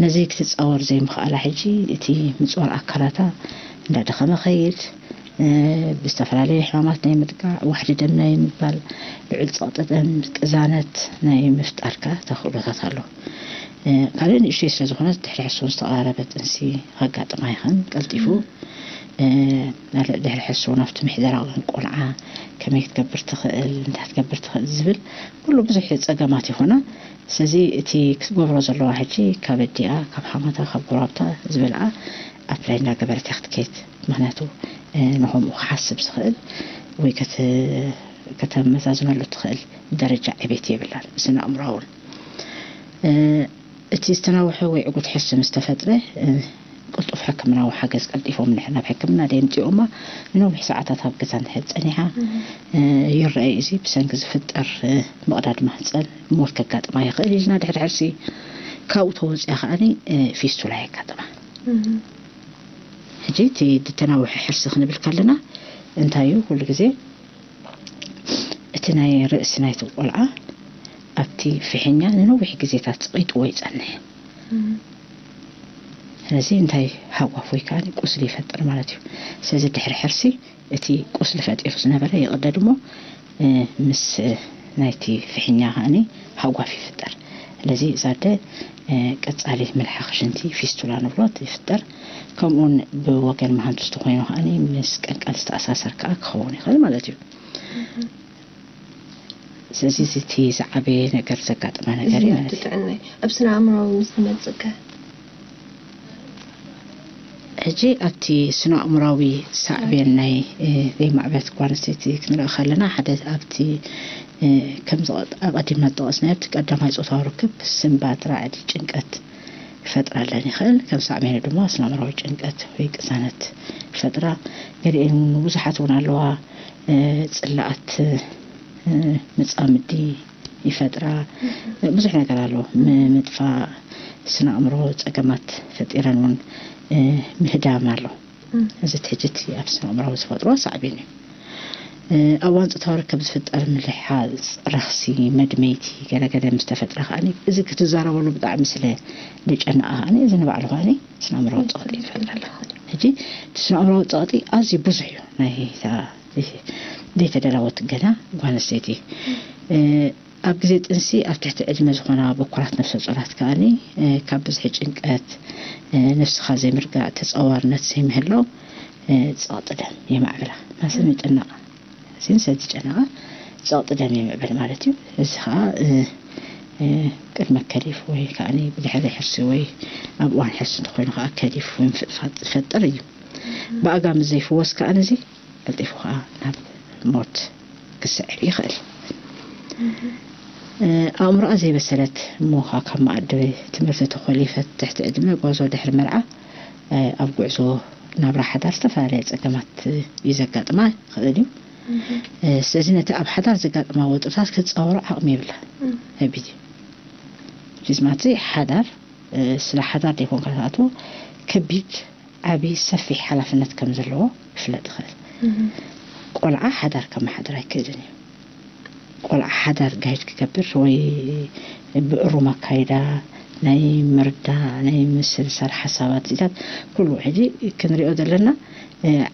ነዚ ክትጻወር ዘይምኽኣላ ሕጂ እቲ ምጽዋር ኣካላታ እንዳደኸመ ኸይድ፣ እ፣ ብዝተፈላለዩ ሕማማት ናይ ምጥቃዕ፣ ዋሕዲ ደም ናይ ምባል፣ ልዑል ጸቕጢ ደም፣ ቅዛነት ናይ ምፍጣር ከኣ ተኽእሎታት ኣሎ። እ፣ ካልእ ንእሽተይ ስለ ዝኾነት ድሕሪ ሕሱን ዝተቐራረበ ጥንሲ ከጋጥማ ይኽእል ቀልጢፉ። እ፣ ካልእ ድሕሪ ሕሱን ኣብቲ ምሕደራ ቆልዓ ከመይ ክትገብር ትኽእል፣ እንታይ ክትገብር ትኽእል ዝብል ኩሉ ብዙሕ ጸገማት ይኾና። ስለዚ እቲ ክትገብሮ ዘለዋ ሕጂ ካብ ኣዲኣ፣ ካብ ሓማታ፣ ካብ ጎረባብታ ዝበልዓ ኣፕላይ እንዳገበረት እያ ክትከይድ። ምኽንያቱ፣ እ፣ ንኸምኡ ክሓስብ ዝኽእል ወይ ከት-፣ ከተመዛዝነሉ ትኽእል ደረጃ ዕቤት የብላን፣ ስነ ኣእምሮኣውን። እ፣ እቲ ዝተናውሐ ወይ ዕጉት ሕርሲ ምስ ተፈጥረ፣ እ፣ ቅልጡፍ ሕክምናዊ ሓገዝ ቀልጢፎም እንድሕር ናብ ሕክምና ደየምጽኦማ፣ ንነዊሕ ሰዓታት ኣብ ገዛ እንድሕር ጸኒሓ፣ እም። እ፣ ይረኣይ። እዚ ብሰንኪ ዝፍጠር፣ እ፣ ምቕዳድ ማህጸን ሞት ከጋጥማ ይኽእል። ኢልና ድሕሪ ሕርሲ ካብኡ ተወጺኣ ከኣኒ፣ እ፣ ፊስቱላ የጋጥማ። ሕጂ እቲ ዝተናውሐ ሕርሲ ክንብል ከለና እንታይ እዩ? ኩሉ ግዜ እቲ ናይ ርእሲ ናይቲ ቆልዓ ኣብቲ ፍሕኛ ንነዊሕ ግዜታት ጸቒጥዎ ይጸንሕ። ስለዚ እንታይ ሃጓፍ ወይ ከዓ ቁስሊ ይፈጥር ማለት እዩ። ስለዚ ድሕሪ ሕርሲ እቲ ቁስሊ ፈጢሩ ዝነበረ ይቕደድ እሞ ምስ ናይቲ ፍሕኛ ከዓኒ ሃጓፍ ይፍጠር። ስለዚ እዛ ኣደ ቀጻሊ ምልሓኽ ሽንቲ ፊስቱላ ንብሎ ይፍጠር። ከምኡውን ብወገን መሃንቱ ዝተኮይኑ ከዓኒ ምስ ቀልቀል ዝተኣሳሰር ከዓ ክኸውን ይኽእል ማለት እዩ። ስለዚ እቲ ዝዓበየ ነገር ዘጋጥማ ነገር እዩ ማለት እዩ። ኣብ ስነ ኣእምራዊ ምስ ዝመፅእ ከ? ሕጂ ኣብቲ ስነ ኣእምራዊ ሳዕቤን ናይ ዘይማዕበለት ጓል ኣንስተይቲ ክንርኢ ከለና ሓደ ኣብቲ ከምዚ ኣቐዲምና ዝጠቐስናዮ ኣብቲ ቀዳማይ ፆታዊ ርክብ ስንባድ፣ ራዕዲ፣ ጭንቀት ክፈጥረለን ይኽእል። ከም ሳዕቤኑ ድማ ስነ ኣእምራዊ ጭንቀት ወይ ቅሳነት ይፈጥራ። ገሊአን እውን ብዙሓት እውን ኣለዋ ፅላኣት ምፃምዲ ይፈጥራ። ብዙሕ ነገር ኣሎ። ምጥፋእ ስነ ኣእምሮ ፀገማት ፈጢረን እውን ምህዳም ኣሎ። እዚ ትሕጅት ኣብ ስነ ኣእምራዊ ዝፈጥሮ ሳዕቤን እዩ። ኣብ እዋን ፆታዊ ርከብ ዝፍጠር ምልሓፅ፣ ረኽሲ፣ መድመይቲ ገለገለ ምስ ተፈጥረ ከዓኒ እዚ ክትዛረበሉ ብጣዕሚ ስለ ዝጨነቓ ከዓኒ እዚ ንባዕሉ ከዓኒ ስነ ኣእምራዊ ፀቕጢ ይፈጥረላ። ሕጂ እቲ ስነ ኣእምራዊ ፀቕጢ ኣዝዩ ብዙሕ እዩ። ናይ ዘይተደላወት ገና ጓል ኣንስተይቲ ኣብ ግዜ ጥንሲ ኣብ ትሕቲ ዕድመ ዝኾና በኩራት ነፍሰ ጾራት ከኣኒ ካብ ብዝሒ ጭንቀት፣ ነፍስኻ ዘይምርጋእ፣ ተጸዋርነት ዘይምህላው ጸቕጢ ደም የማዕብላ። ማሰን ይጨነቓ። እዚን ሰብ ዝጨነቓ ጸቕጢ ደም የምዕብል ማለት እዩ። እዚ ኸኣ ቅድመ ከሊፍ ወይ ከኣኒ ብድሕሪ ሕርሲ ወይ ኣብ እዋን ሕርሲ እንተኾይኑ ኸኣ ከሊፍ ወይ ምፍጥፋጥ ዝፈጥር እዩ። ብኣጋ ምስ ዘይፍወስ ከኣ ነዚ ቀልጢፉ ኸኣ ናብ ሞት ክስዕብ ይኽእል። ኣእምሮኣ ዘይበሰለት እሞ ኸኣ ካብ መኣዲ ትምህርቲ ተኾሊፈት ትሕቲ ዕድመ ጎዞ ድሕሪ መርዓ ኣብ ጉዕዞ ናብራ ሓዳር ዝተፈላለየ ጸገማት እዩ ዘጋጥማ ይኽእል እዩ። ስለዚ ነቲ ኣብ ሓዳር ዘጋጥማ ወጥርታት ክትጻወሮ ዓቕሚ የብላ። ከቢድ እዩ። ፊዝማት ሓዳር ስለ ሓዳር ደይኮንካ ትኣትዎ ከቢድ ዓቢ ሰፊሕ ሓላፍነት ከም ዘለዎ ክፍለጥ ይኽእል። ቆልዓ ሓዳር ከመሓድር ኣይክእልን እዩ። ቆልዓ ሓዳር ጋይድ ክገብር ወይ ብእሩም ኣካይዳ ናይ ምርዳእ ናይ ምስልሳል ሓሳባት እዚታት ኩሉ ሕጂ ክንሪኦ ዘለና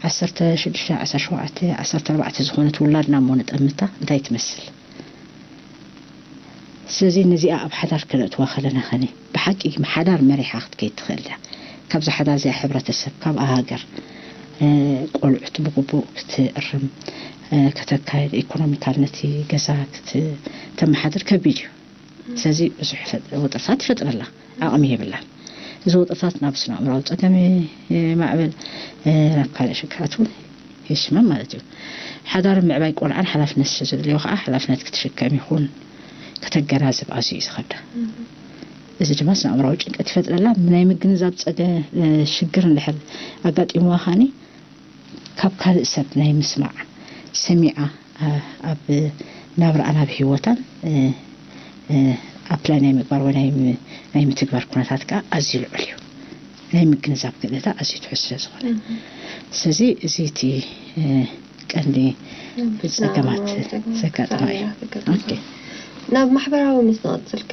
ዓሰርተ ሽዱሽተ ዓሰርተ ሸውዓተ ዓሰርተ ኣርባዕተ ዝኾነት ውላድና እሞ ንጠምታ እንታይ ትመስል? ስለዚ ነዚኣ ኣብ ሓዳር ክነእትዋ ከለና ኸኒ ብሓቂ ሓዳር መሪሓ ክትከይድ ትኽእል እያ። ካብዛ ሓዳር እዚኣ ሕብረተሰብ ካብኣ ሃገር ቆልዑት ብግቡእ ክትእርም ከተካየድ ኢኮኖሚካል ነቲ ገዛ ክተመሓድር ከቢድ እዩ። ስለዚ ብዙሕ ወጥርታት ይፈጥረላ፣ ዓቕሚ የብላን። እዚ ወጥርታት ናብ ስነ ኣእምራዊ ፀገም ማዕበል ናብ ካልእ ሽግራት እውን የሽመም ማለት እዩ። ሓዳርን ምዕባይ ቆልዓን ሓላፍነት ስለ ዘድልዮ ከዓ ሓላፍነት ክትሽከም ይኹን ከተገናዝብ ኣዝዩ እዩ ዝኸብዳ። እዚ ድማ ስነ ኣእምራዊ ጭንቀት ይፈጥረላ። ናይ ምግንዛብ ፀገ ሽግር እንድሕር ኣጋጢምዋ ከዓኒ ካብ ካልእ ሰብ ናይ ምስማዕ ሰሚዓ ኣብ ናብራኣን ኣብ ህይወታን ኣፕላይ ናይ ምግባር ወይ ናይ ምትግባር ኩነታት ከዓ ኣዝዩ ልዑል እዩ። ናይ ምግንዛብ ክእለታ ኣዝዩ ትሑት ስለ ዝኾነ ስለዚ እዚ እቲ ቀንዲ ፀገማት ዘጋጥማ እዩ። ናብ ማሕበራዊ ምስ ንቐፅልከ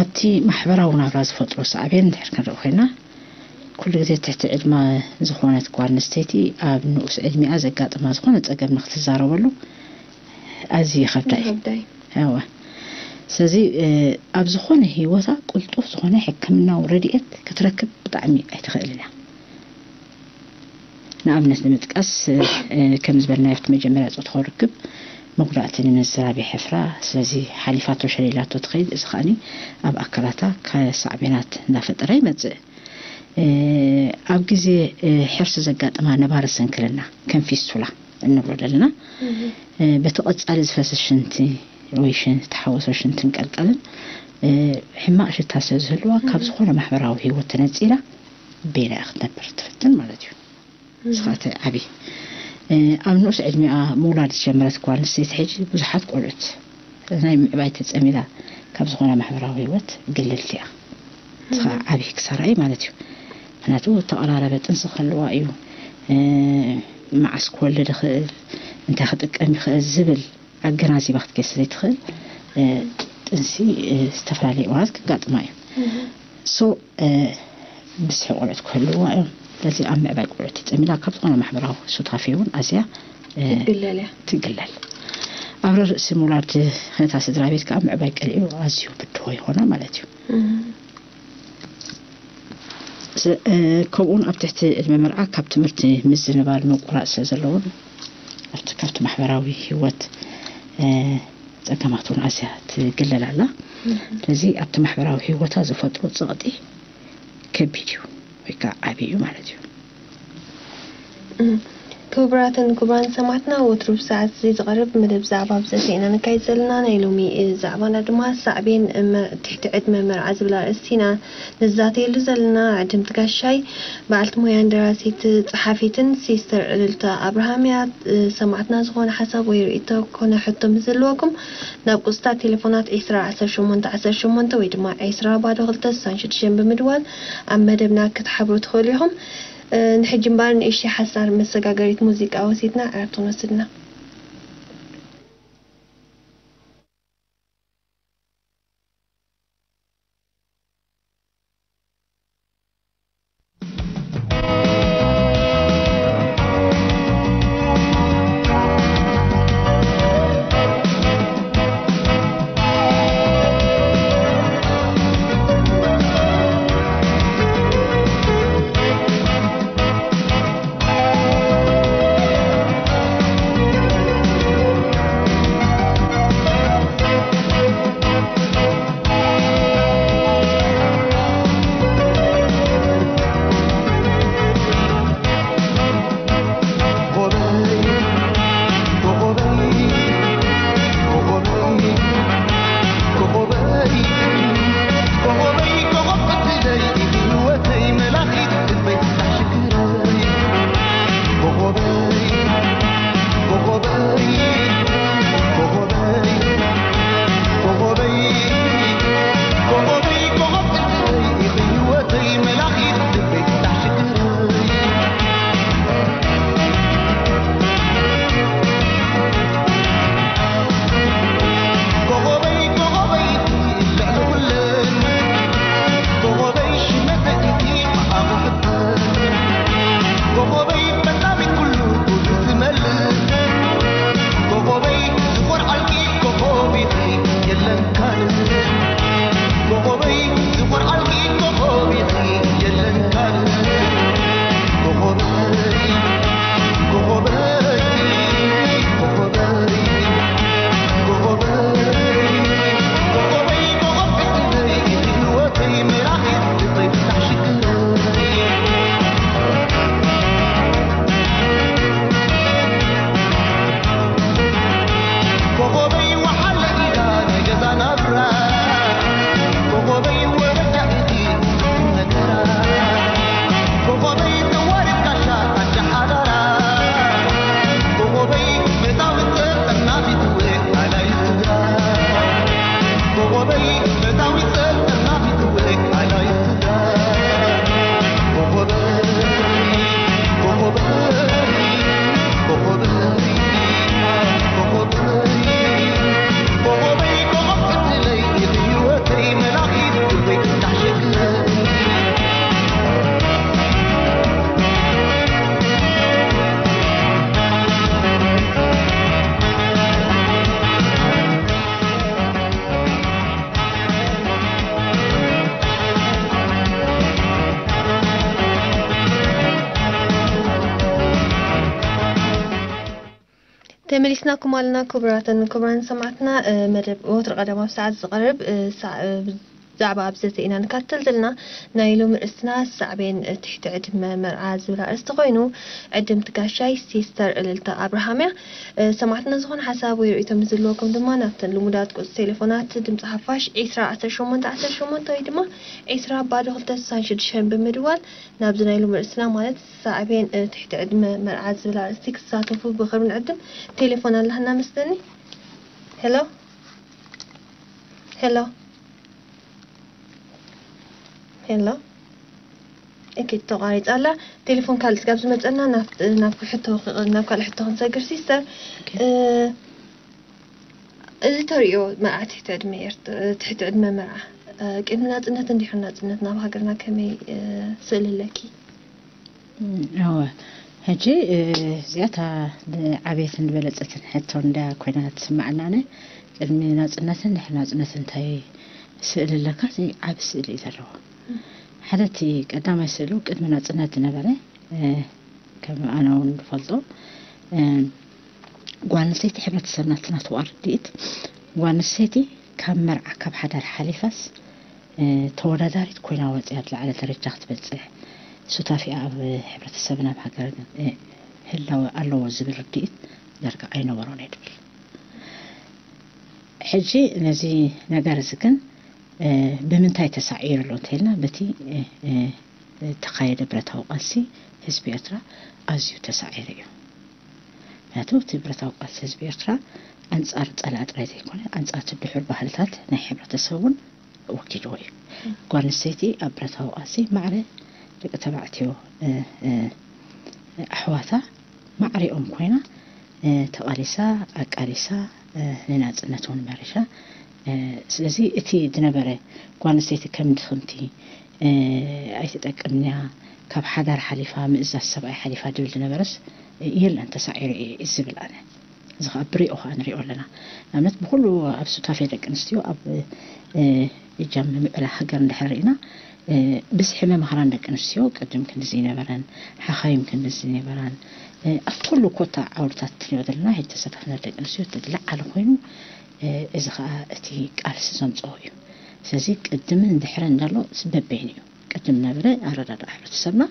ኣብቲ ማሕበራዊ ናብራ ዝፈጥሮ ሳዕቤን እንድሕር ክንርኢ ኮይና ኩሉ ግዜ ትሕቲ ዕድማ ዝኾነት ጓል ኣንስተይቲ ኣብ ንኡስ ዕድሚኣ ዘጋጥማ ዝኾነ ፀገም ንክትዛረበሉ ኣዝዩ ይኸብዳ እዩ። እወ። ስለዚ ኣብ ዝኾነ ህይወታ ቅልጡፍ ዝኾነ ሕክምናዊ ረድኤት ክትረክብ ብጣዕሚ ኣይትኽእልን እያ። ንኣብነት ንምጥቃስ ከም ዝበልናዮ ኣብቲ መጀመርያ ፆታዊ ርክብ መጉዳእቲ ንምዝራብ የሕፍራ። ስለዚ ሓሊፋቶ ሸሊላቶ ትኸይድ። እዚ ከዓኒ ኣብ ኣካላታ ሳዕቤናት እናፈጠረ ይመፅእ። ኣብ ግዜ ሕርሲ ዘጋጥማ ነባሪ ስንክልና ከም ፊስቱላ እንብሎ ዘለና በቲ ቀጻሊ ዝፈስስ ሽንቲ ወይ ዝተሓወሶ ሽንትን ቀልቀልን ሕማቕ ሽታ ስለ ዝህልዋ ካብ ዝኾነ ማሕበራዊ ህይወት ተነጺላ ቤላ ክትነብር ትፍትን ማለት እዩ። ስኻተ ዓቢ ኣብ ንኡስ ዕድሚኣ ምውላድ ዝጀመረት ጓል ኣንስተይቲ ሕጂ ብዙሓት ቆልዑት ናይ ምዕባይ ተጸሚዳ ካብ ዝኾነ ማሕበራዊ ህይወት ግልልቲ እያ። እቲ ከዓ ዓብዪ ክሳራ እዩ ማለት እዩ። ምክንያቱ ተቐራረበ ጥንሲ ክህልዋ እዩ። መዓስ ክወልድ ይኽእል፣ እንታይ ክጥቀም ይኽእል ዝብል ኣገናዚባ ክትገስ ዘይትኽእል ጥንሲ ዝተፈላለየ እዋናት ክጋጥማ እዩ። ሶ ብዝሒ ቆልዑት ክህልዋ እዮም። ስለዚ ኣብ ምዕባይ ቆልዑት ተፀሚዳ ካብ ዝኾነ ማሕበራዊ ሱታፌ እውን ኣዝያ ትግለል እያ። ትግለል። ኣብ ርእሲ ምውላድ ነታ ስድራ ቤት ከዓ ምዕባይ ቀልዑ ኣዝዩ ብድሆ ይኾና ማለት እዩ። ከምኡውን ኣብ ትሕቲ ዕድመ መርዓ ካብ ትምህርቲ ምዝንባል ምቁራፅ ስለ ዘለዎም ኣብቲ ካብቲ ማሕበራዊ ህይወት ፀገማት እውን ኣዝያ ትግለል ኣላ። ስለዚ ኣብቲ ማሕበራዊ ህይወታ ዝፈጥሮ ፀቕጢ ከቢድ እዩ ወይ ከዓ ዓብዪ እዩ ማለት እዩ። ክቡራትን ክቡራን ሰማዕትና፣ ወትሩ ብሰዓት እዚ ዝቐርብ መደብ ዛዕባ ብዘተ ኢና ነካይድ ዘለና። ናይ ሎሚ ዛዕባና ድማ ሳዕቤን ትሕቲ ዕድመ መርዓ ዝብል ኣርእስቲ ኢና ንዛተየሉ ዘለና። ዕድምቲ ጋሻይ በዓልቲ ሞያን ደራሲት ጸሓፊትን ሲስተር እልልታ ኣብርሃም እያ። ሰማዕትና ዝኾነ ሓሳብ ወይ ርእይቶ ኮነ ሕቶ ምስ ዘለወኩም ናብ ቁጽታት ቴሌፎናት ዕስራ ዓሰርተ ሸሞንተ ዓሰርተ ሸሞንተ ወይ ድማ ዕስራ ባዶ ክልተ ስሳን ሽዱሽተን ብምድዋል ኣብ መደብና ክትሓብሩ ትኽእሉ ኢኹም። ንሕጂ እምበኣር ንእሽተይ ሓሳር መሰጋገሪት ሙዚቃ ወሲድና ዕረፍቲ ንወስድ ኢና። ተመሊስናኩም ኣለና ክቡራትን ክቡራን ሰማዕትና። መደብ ወትሩ ቀደም ኣብ ሰዓት ዝቐርብ ዛዕባ ኣብ ዘተ ኢና ንካተል ዘለና። ናይ ሎሚ ርእስትና ሳዕቤን ትሕቲ ዕድመ መርዓ ዝብል ኣርእስቲ ኮይኑ ዕድምቲ ጋሻይ ሲስተር እልልታ ኣብርሃም እያ። ሰማዕትና ዝኾነ ሓሳብ ወይ ርእይቶ ምስ ዘለወኩም ድማ ናብተን ልሙዳት ቁጽሪ ቴሌፎናት ድምፂ ሓፋሽ ዕስራ ዓሰርተ ሸሞንተ ዓሰርተ ሸሞንተ ወይ ድማ ዕስራ ባዶ ክልተ ስሳን ሽዱሽተን ብምድዋል ናብዚ ናይ ሎሚ ርእስና ማለት ሳዕቤን ትሕቲ ዕድመ መርዓ ዝብል ኣርእስቲ ክትሳተፉ ብኽብሪ ንዕድም። ቴሌፎን ኣለና መስለኒ። ሄሎ ሄሎ ሄሎ። እኪ፣ ተቋሪጻ ኣላ። ቴሌፎን ካልእ ስጋብ ዝመጸና ናብ፣ ናብ ሕቶ፣ ናብ ካልእ ሕቶ ክንሰግር፣ ሲስተር። ኦኬ። እ፣ እዚ ተርእዮ መርዓ ትሕቲ ዕድመ ኤርት-፣ ትሕቲ ዕድመ መርዓ፣ እ፣ ቅድሚ ናጽነት እንዲሕሪ ናጽነት ናብ ሃገርና ከመይ፣ እ፣ ስእሊ ኣለኪ? እም፣ እወ። ሕጂ፣ እ፣ እዚኣ እታ ዓብየትን ዝበለጸትን ሕቶ እንድያ ኮይና ትስምዓና። ኣነ ቅድሚ ናጽነትን ድሕሪ ናጽነትን እንታይ ስእሊ ኣለካ? እዚ ዓቢ ስእሊ እዩ ዘለዎ። ሓደ እቲ ቀዳማይ ስእሉ ቅድሚ ናጽነት ዝነበረ፣ እ፣ ከም ኣነ እውን ዝፈልጦ፣ እ፣ ጓል ኣንስተይቲ ሕብረተሰብና እቲ ናትዋ ርድኢት፣ ጓል ኣንስተይቲ ካብ መርዓ ካብ ሓዳር ሓሊፋስ፣ እ፣ ተወዳዳሪት ኮይና ወፂኣ ኣብ ዝለዓለ ደረጃ ክትበፅሕ፣ ሱታፊኣ ኣብ ሕብረተሰብን ኣብ ሃገርን፣ እ፣ ህላወ ኣለዎ ዝብል ርድኢት ዳርጋ ኣይነበሮን እየ ድብል። ሕጂ ነዚ ነገር እዚ ግን፣ እ፣ ብምንታይ ተሳዒሩ ኣሎ እንተኢልና፣ በቲ፣ እ፣ እ፣ እተኻየደ ብረታዊ ቃልሲ ህዝቢ ኤርትራ ኣዝዩ ተሳዒሩ እዩ። ምክንያቱ እቲ ብረታዊ ቃልሲ ህዝቢ ኤርትራ ኣንጻር ጸላኢ ጥራይ ዘይኮነ፣ ኣንጻር እቲ ድሑር ባህልታት ናይ ሕብረተሰብ እውን ወጊድዎ እዩ። ጓል ኣንስተይቲ ኣብ ብረታዊ ቃልሲ ማዕረ ደቂ ተባዕትዮ፣ እ፣ እ፣ ኣሕዋታ ማዕሪኦም ኮይና፣ እ፣ ተቓሊሳ፣ ኣቃሊሳ፣ እ፣ ንናጽነት እውን መሪሻ። እ፣ ስለዚ እቲ ዝነበረ ጓል ኣንስተይቲ ከም ድኽምቲ፣ እ፣ ኣይትጠቅምን እያ፣ ካብ ሓዳር ሓሊፋ፣ ምእዛዝ ሰብኣይ ሓሊፋ ድብል ዝነበረስ የለን፣ ተሳዒሩ እዩ ዝብል ኣነ። እዚ ኸዓ ብሪኦ ኸዓ ንሪኦ ኣለና። ንኣብነት ብኹሉ ኣብ ሱታፌ ደቂ ኣንስትዮ ኣብ፣ እ፣ እጃም ንምዕባለ ሃገር እንድሕር ርኢና፣ እ፣ ብዝሒ መማህራን ደቂ ኣንስትዮ ቅድም ክንድዚ ይነበረን፣ ሓኻይም ክንድዚ ይነበራን፣ እ፣ ኣብ ኩሉ ኮታ ዓውድታት ትሪኦ ዘለና ሕጂ ተሳታፍነት ደቂ ኣንስትዮ እቲ ዝለዓለ ኮይኑ፣ እ፣ እዚ ኸዓ እቲ ቃልሲ ዘምፅኦ እዩ። ስለዚ ቅድምን ድሕርን እንዳሎ በበይኑ እዩ። ቅድም ነበረ ኣረዳድኣ ሕብረተሰብና፣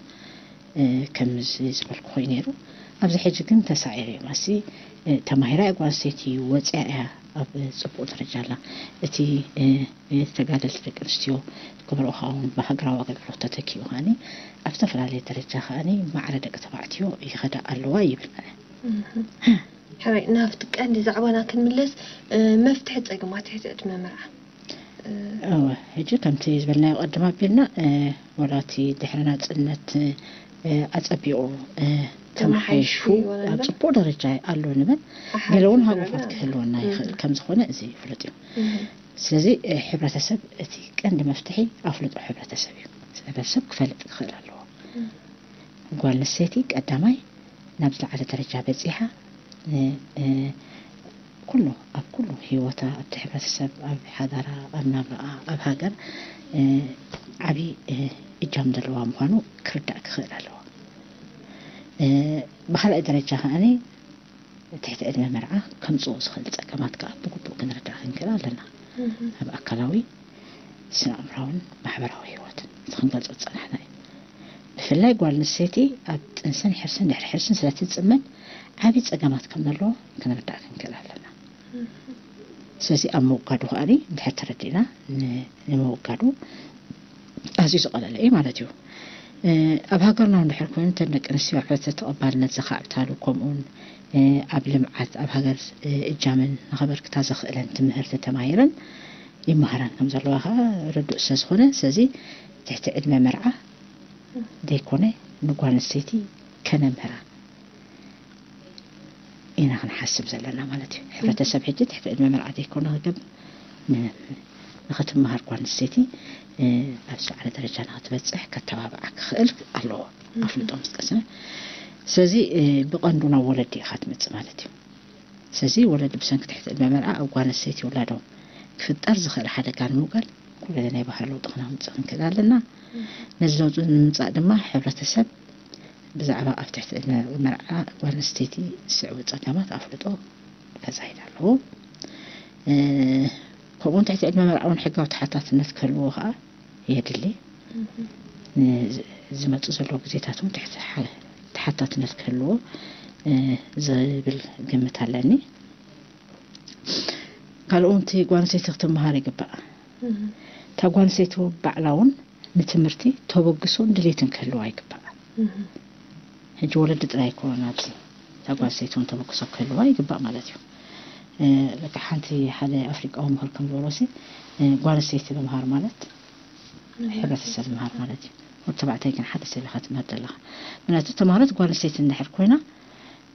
እ፣ ከምዚ ዝበልኩ ኮይኑ ነይሩ። ኣብዚ ሕጂ ግን ተሳዒሩ እዩ። ማሲ፣ እ፣ ተማሂራ እያ ጓል ኣንስተይቲ፣ ወፂኣ እያ ኣብ ፅቡቕ ደረጃ ኣላ። እቲ፣ እ፣ እ፣ ተጋደልቲ ደቂ ኣንስትዮ ክብርኡ ኸውን ብሃገራዊ ኣገልግሎት ተተኪኡ ኸኣኒ ኣብ ዝተፈላለየ ደረጃ ኸኣኒ ማዕረ ደቂ ተባዕትዮ ይኸዳ ኣለዋ ይብል። እህ። ሕራይ፣ ናብቲ ቀንዲ ዛዕባና ክንምለስ፣ እ፣ መፍትሒ ጸገማት ትሕቲ ዕድመ መርዓ። እ፣ እወ፣ ሕጂ ከምቲ ዝበልናዮ ቀድም ኣቢልና፣ እ፣ ወላ እቲ ድሕሪ ናጽነት፣ እ፣ ኣጸቢቑ፣ እ፣ ተመሓይሹ ተመሓይሹ ይኾን ኣብ እምበር? ጽቡቕ ደረጃ ኣሎ ንበል። ኣሓት ገለ እውን ስድራ ሃጎፋት ቤት ክህልወና እም። ይኽእል። ከም ዝኾነ እዚ ፍሉጥ እዩ። እም። ስለዚ፣ እ፣ ሕብረተሰብ እቲ ቀንዲ መፍትሒ ኣፍልጦ ሕብረተሰብ እዩ። ሕብረተሰብ ክፈልጥ ክኽእል ኣለዎ። እም። ጓል ኣንስተይቲ ቀዳማይ ናብ ዝለዓለ ደረጃ በጺሓ፣ እ፣ እ፣ ኩሉ፣ ኣብ ኩሉ ህይወታ፣ ኣብቲ ሕብረተሰብ፣ ኣብ ሓዳራ፣ ኣብ ናብራኣ፣ ኣብ ሃገር፣ እ፣ ዓቢ፣ እ፣ እጃም ዘለዋ ምዃኑ ክርዳእ ክኽእል ኣለዎ። እ፣ ብኻልኣይ ደረጃ ከኣኒ ትሕቲ ዕድመ መርዓ ከምጽኦ ዝኽእል ጸገማት ከኣ ብግቡእ ክንርዳእ ክንክእል ኣለና። እህ። ኣብ ኣካላዊ፣ ስነ ኣእምራውን ማሕበራዊ ህይወትን እቲ ክንገልጾ ዝጸናሕና እዩ። ብፍላይ ጓል ኣንስተይቲ ኣብ ጥንስን ሕርስን ድሕሪ ሕርስን ስለ ትጽመድ ዓቢ ጸገማት ከም ዘለዎ ክንርዳእ ክንክእል ኣለና። እህ። ስለዚ ኣብ ምውጋዱ ከኣኒ እንድሕር ተረዲእና ን-፣ ንምውጋዱ ኣዝዩ ዝቐለለ እዩ ማለት እዩ። እ፣ ኣብ ሃገርና እውን ድሕር ኮይኑ እተን ደቂ ኣንስትዮ ኣብ ሕብረተሰብ ተቐባልነት ዘኻዕብታሉ ከምኡውን፣ እ፣ ኣብ ልምዓት ኣብ ሃገር፣ እ፣ እጃመን ንኸበርክታ ዘኽእለን ትምህርቲ ተማሂረን ይመሃራን ከም ዘለዋ ኸዓ ርዱእ ስለ ዝኾነ፣ ስለዚ ትሕቲ ዕድመ መርዓ ዘይኮነ ንጓል ኣንስተይቲ ከነምህራ ኢና ክንሓስብ ዘለና ማለት እዩ። ሕብረተሰብ ሕጂ ትሕቲ ዕድመ መርዓ ዘይኮነ ክገብር ን-፣ ንኽትመሃር ጓል ኣንስተይቲ፣ እ፣ ኣብ ዝለዓለ ደረጃ ንኽትበጽሕ ከተባብዓ ክኽእል ኣለዎ። እም። ኣፍልጦ ምስ ቀሰመ። ስለዚ፣ እ፣ ብቐንዱ ናብ ወለዲ ኢኻ ትመጽእ ማለት እዩ። ስለዚ ወለዲ ብሰንኪ ትሕቲ ዕድመ መርዓ ኣብ ጓል ኣንስተይቲ ውላዶም ክፍጠር ዝኽእል ሓደጋ ንምውጋድ ኩሉ ናይ ባህሪ ለውጢ ክነምጽእ ክንክእል ኣለና። እም። ነዚ ለውጢ ንምምጻእ ድማ ሕብረተሰብ ብዛዕባ ኣብ ትሕቲ ዕድመ መርዓ ጓል ኣንስተይቲ ዝስዕቡ ጸገማት ኣፍልጦ ከዛይድ ኣለዎ። እ፣ ከምኡውን ትሕቲ ዕድመ መርዓ እውን ሕጋዊ ተሓታትነት ክህልዎ ከኣ የድሊ። እህ። ን-፣ ዝ-፣ ዝመጹ ዘለዉ ግዜታት እውን ትሕቲ ሓ-፣ ተሓታትነት ክህልዎ፣ እ፣ ዝብል ግምት ኣለኒ። ካልእ እውን እቲ ጓል ኣንስተይቲ ክትመሃር ይግባእ። እህ። እታ ጓል ኣንስተይቲ ባዕላ እውን ንትምህርቲ ተበግሶን ድሌትን ክህልዋ ይግባእ። እህ። ሕጂ ወለዲ ጥራይ ኣይኮነን ኣብዚ። እታ ጓል ኣንስተይቲ እውን ተበግሶ ክህልዋ ይግባእ ማለት እዩ። እ፣ ልክዕ ሓንቲ ሓደ ኣፍሪቃዊ ምሁር ከም ዝበሎሲ፣ እ፣ ጓል ኣንስተይቲ ምምሃር ማለት ሕብረተሰብ ምሃር ማለት እዩ። ወዲ ተባዕታይ ግን ሓደ ሰብ ኢኻ ትምህር ዘለኻ። ምክንያቱ ተማሃሮት ጓል ኣንስተይቲ እንድሕር ኮይና፣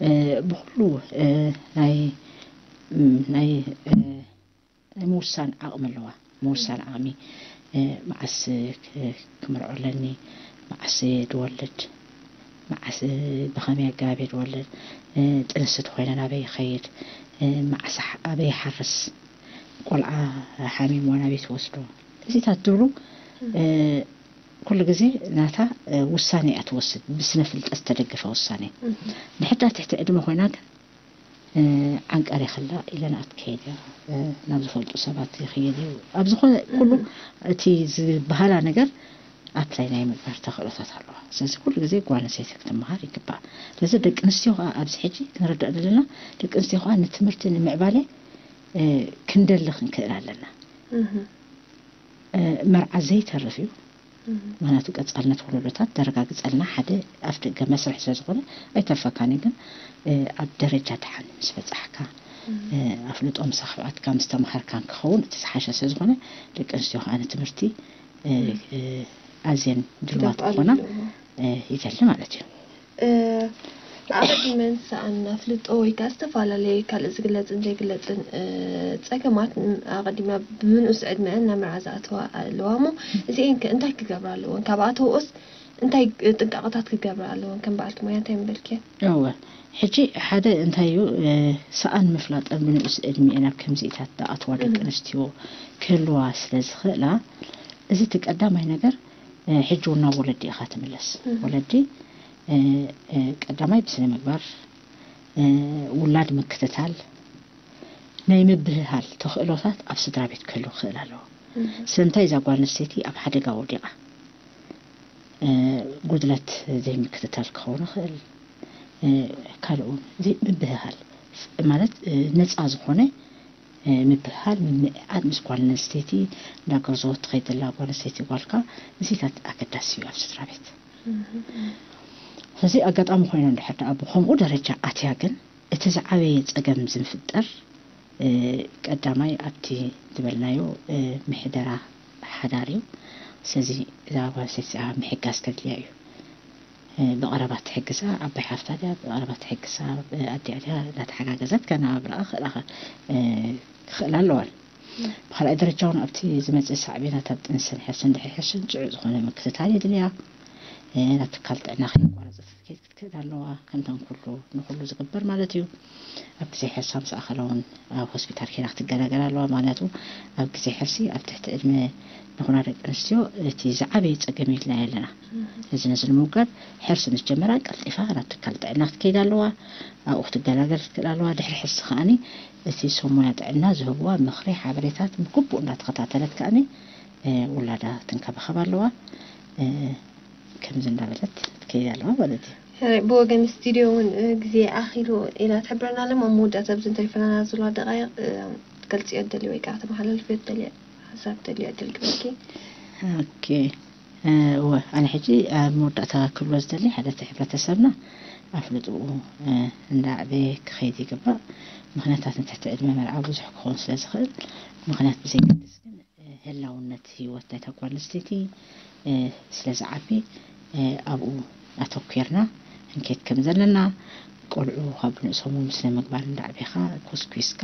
እ፣ ብኹሉ፣ እ፣ ናይ፣ ም፣ ናይ፣ እ፣ ናይ ምውሳን ዓቕሚ ኣለዋ። ምውሳን ዓቕሚ፣ እ፣ መዓስ ክ-፣ ክምርዖ ኣለኒ፣ መዓስ ድወልድ፣ መዓስ ብኸመይ ኣገባብ እየ ድወልድ፣ እ፣ ጥንስቲ ተኾይነ ናበይ ይኸይድ፣ እ፣ መዓስ ሕ-፣ ኣበይ ይሓርስ፣ ቆልዓ ሓሚምዋ ናበይ ትወስዶ፣ እዚታት ትብሉ፣ እ፣ ኩሉ ግዜ ናታ፣ እ፣ ውሳኔ እያ ትወስድ፣ ብስነ ፍልጠት ዝተደገፈ ውሳኔ። እህ። ድሕር ዳ ትሕቲ ዕድመ ኮይና ግን፣ እ፣ ዓንቀር ይኽላ ኢለን ኣትከይድ እያ። እ፣ ናብ ዝፈልጡ ሰባት ይኽየድ እዩ። ኣብ ዝኾነ ኩሉ እቲ ዝበሃላ ነገር ኣፕላይ ናይ ምግባር ተኽእሎታት ኣለዋ። ስለዚ ኩሉ ግዜ ጓል ኣንስተይቲ ክትመሃር ይግባእ። ስለዚ ደቂ ኣንስትዮ ከዓ ኣብዚ ሕጂ ክንርዳእ ዘለና፣ ደቂ ኣንስትዮ ከዓ ንትምህርቲ ንምዕባለ፣ እ፣ ክንደሊ ክንክእል ኣለና። እህ። እ፣ መርዓ ዘይተርፍ እዩ። እህ። ምኽንያቱ ቀጻልነት ወለዶታት ተረጋግጸልና ሓደ ኣፍ ደገ መስርሕ ስለ ዝኾነ ኣይተርፈካን እዩ። ግን፣ እ፣ ኣብ ደረጃ ደሓን ምስ በጻሕካ፣ እህ። እ፣ ኣፍልጦ ምስ ኣኽኣትካ፣ ምስ ተምሃርካን ክኸውን እቲ ዝሓሸ ስለ ዝኾነ ደቂ ኣንስትዮ ከዓ ንትምህርቲ፣ እ፣ እህ። እ፣ ኣዝየን ድልዋት ክኾና፣ ኣለዎ። እ፣ ይደሊ ማለት እዩ። እ፣ ኣቐዲመን ሰኣን ኣፍልጦ ወይ ከኣ ዝተፈላለየ ካልእ ዝግለጽን ዘይግለጽን፣ እ፣ ጸገማት ን-፣ ኣቐዲምና ብምንኡስ ዕድመአን ናብ መርዓ ዝኣተዋ ኣለዋ እሞ፣ እዚኤን ከ እንታይ ክገብራ ኣለወን? ካብ ኣተውኦስ እንታይ ጥንቃቐታት ክገብራ ኣለወን? ከም በዓልቲ ሞያ እንታይ ምበልክየን? እወ፣ ሕጂ ሓደ እንታይ እዩ፣ እ፣ ሰኣን ምፍላጠን ብንኡስ ዕድሚኤን ኣብ ከምዚኢታት ዝኣተዋ ደቂ እህ። ኣንስትዮ ክህልዋ ስለ ዝኽእላ፣ እዚ እቲ ቀዳማይ ነገር፣ እ፣ ሕጂ እውን ናብ ወለዲ ኢኻ ትምለስ። እህ። ወለዲ፣ እ፣ እ፣ ቀዳማይ ብስነ ምግባር፣ እ፣ ውላድ ምክትታል፣ ናይ ምብህሃል ተኽእሎታት ኣብ ስድራ ቤት ክህሉ ክኽእል ኣለዎ። እህ። ስለምንታይ እዛ ጓል ኣንስተይቲ ኣብ ሓደጋ ወዲቓ? እ፣ ጉድለት ዘይምክትታል ክኸውን ይኽእል። እ፣ ካልእ እውን ዘይምብህሃል ማለት፣ እ፣ ነፃ ዝኾነ፣ እ፣ ምብህሃል፣ ምምዕዓድ ምስ ጓል ኣንስተይቲ፣ እንዳ ገርዘወት ትኸይድ ዘላ ጓል ኣንስተይቲ ጓልካ፣ እዚታት ኣገዳሲ እዩ ኣብ ስድራ ቤት። እህ። ስለዚ ኣጋጣሚ ኮይኑ እንድሕር ደኣ ብኸምኡ ደረጃ ኣትያ ግን፣ እቲ ዝዓበየ ጸገም ዝፍጠር፣ እ፣ ቀዳማይ ኣብቲ ዝበልናዮ፣ እ፣ ምሕደራ ሓዳር እዩ። ስለዚ እዛ ጓል ኣንስተይቲ እዚኣ ምሕጋዝ ከድልያ እዩ። እ፣ ብቐረባ ትሕግዛ ዓባይ ሓፍታ ድያ፣ ብቐረባ ትሕግዛ፣ እ፣ ኣዲኣ ድያ፣ እናተሓጋገዘት ከነባብራኣ ክእላ ኸ-፣ እ፣ ክኽእላ ኣለዋን። ብኻልኣይ ደረጃ እውን ኣብቲ ዝመጽእ ሳዕቤናት ኣብ ጥንስን ሕርስን ድሕሪ ሕርስን ጽዑቕ ዝኾነ ምክትታል የድልያ። እ፣ ናብ ትካል ጥዕና ከየቋረጸት ክትከይድ ክትክእል ኣለዋ። ከምተን ኩሉ ንኹሉ ዝግበር ማለት እዩ። ኣብ ግዜ ሕርሳ ምስ ኣኸለ እውን ኣብ ሆስፒታል ኬዳ ክትገላገል ኣለዋ። ምኽንያቱ ኣብ ግዜ ሕርሲ ኣብ ትሕቲ ዕድመ ንኹና ደቂ ኣንስትዮ እቲ ዝዓበየ ጸገም ኢልናዮ ኣለና። እዚ ነዚ ንምውጋድ ሕርሲ ምስ ጀመራ ቀልጢፋ ናብ ትካል ጥዕና ክትከይድ ኣለዋ። ኣብኡ ክትገላገል ክትክእል ኣለዋ። ድሕሪ ሕርሲ ከኣኒ እቲ ሰብ ሞያ ጥዕና ዝህብዋ ምኽሪ፣ ሓበሬታት ብግቡእ እንዳተኸታተለት ከኣኒ፣ እ፣ ውላዳ ትንከባኸብ ኣለዋ። እ፣ ከምዚ እንዳበለት ትከይድ ኣለዋ ማለት እዩ። ሕራይ፣ ብወገን ስቱድዮ እውን፣ እ፣ ግዜ ኣኺሉ ኢላ ትሕብረና ኣላ። ኣብ መወዳእታ ኣብዚ እንተሪፈናና ዘለዋ ደቃይቕ፣ እ፣ ትገልጽዮ እትደልዮ ወይ ከዓ ተመሓላልፍዮ እትደልዮ ሓሳብ እትደልዮ ዕድል ክበኪ። ኦኬ። እ፣ እወ፣ ኣነ ሕጂ ኣብ መወዳእታ ክብሎ ዝደሊ ሓደ እቲ ሕብረተሰብና ኣፍልጥኡ፣ እ፣ እንዳዕበየ ክኸይድ ይግባእ። ምኽንያታት ንትሕቲ ዕድመ መርዓ ብዙሕ ክኸውን ስለ ዝኽእል፣ ምኽንያት ብዘይገድስ ግን፣ እ፣ ህላውነት ህይወት ናይታ ጓል ኣንስተይቲ፣ እ፣ ስለ ዝዓቢ፣ እ፣ ኣብኡ ኣተኲርና ክንከይድ ከም ዘለና፣ ቆልዑ ካብ ብንእሶም እውን ስነ ምግባር እንዳዕቤኻ ኮስኲስካ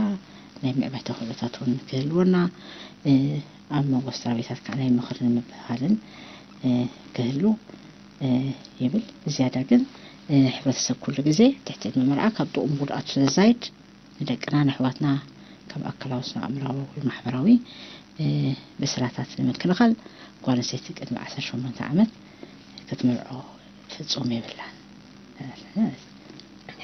ናይ ምዕባይ ተኽእሎታት እውን ክህልወና፣ እ፣ ኣብ መንጎ ስድራ ቤታት ከዓ ናይ ምኽርን ምብህሃልን፣ እ፣ ክህሉ፣ እ፣ ይብል። ብዝያዳ ግን፣ እ፣ ሕብረተሰብ ኩሉ ግዜ ትሕቲ ዕድመ መርዓ ካብ ጥቕሙ ጉድኣቱ ስለ ዘዛይድ፣ ንደቅና ንኣሕዋትና ካብ ኣካላዊ፣ ስነ ኣእምራዊ ወይ ማሕበራዊ፣ እ፣ ብስራታት ንምክልኻል ጓል ኣንስተይቲ ቅድሚ ዓሰርተ ሸሞንተ ዓመት ክትምርዖ ፍጹም የብላን።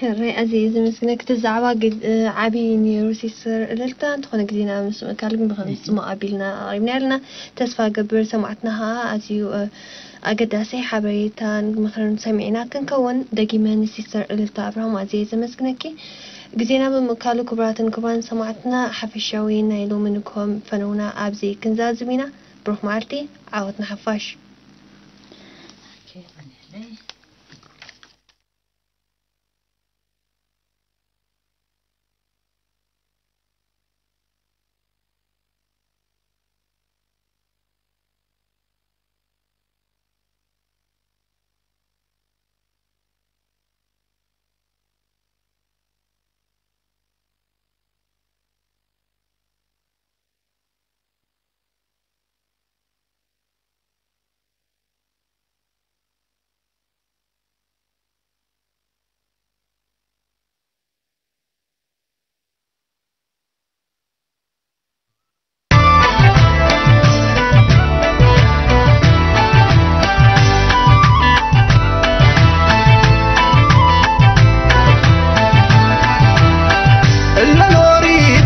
ሕራይ፣ ኣዝየ እየ ዘመስግነኪ። እቲ ዛዕባ ግል-፣ እ፣ ዓቢ ነይሩ ሲስተር እልልታ። እንተኾነ ግዜና ምስ ምእካሉ ግን ብኸምዚ ጽሙቕ ኣቢልና ኣቕሪብና ኣለና። ተስፋ ገብር ሰማዕትና ኸኣ ኣዝዩ፣ እ፣ ኣገዳሲ ሓበሬታን ምኽርን ሰሚዕና ክንከውን። ደጊመ ንሲስተር እልልታ ኣብርሃም ኣዝየ እየ ዘመስግነኪ። ግዜና ብምእካሉ ክቡራትን ክቡራን ሰማዕትና ሓፈሻዊ ናይ ሎሚ ንግሆ ፈነውና ኣብዚ ክንዛዝም ኢና። ብሩኽ መዓልቲ፣ ዓወት ንሓፋሽ።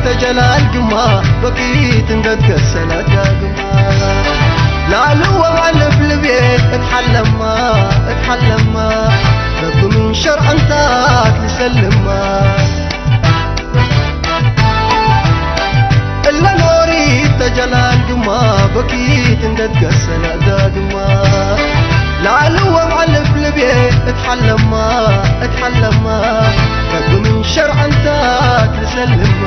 ተጀላል ግማ በኪት እንደትገሰለ ዳግማ ላልዋ ማለፍ ልቤ እትሓለማ እትሓለማ ረቢ ምን ሸርዕንታት ልሰልማ እለ ኖሪ ተጀላል ግማ በኪት እንደትገሰለ ዳግማ ላልዋ ማለፍ ልቤ እትሓለማ እትሓለማ ረቢ ምን ሸርዕንታት ልሰልማ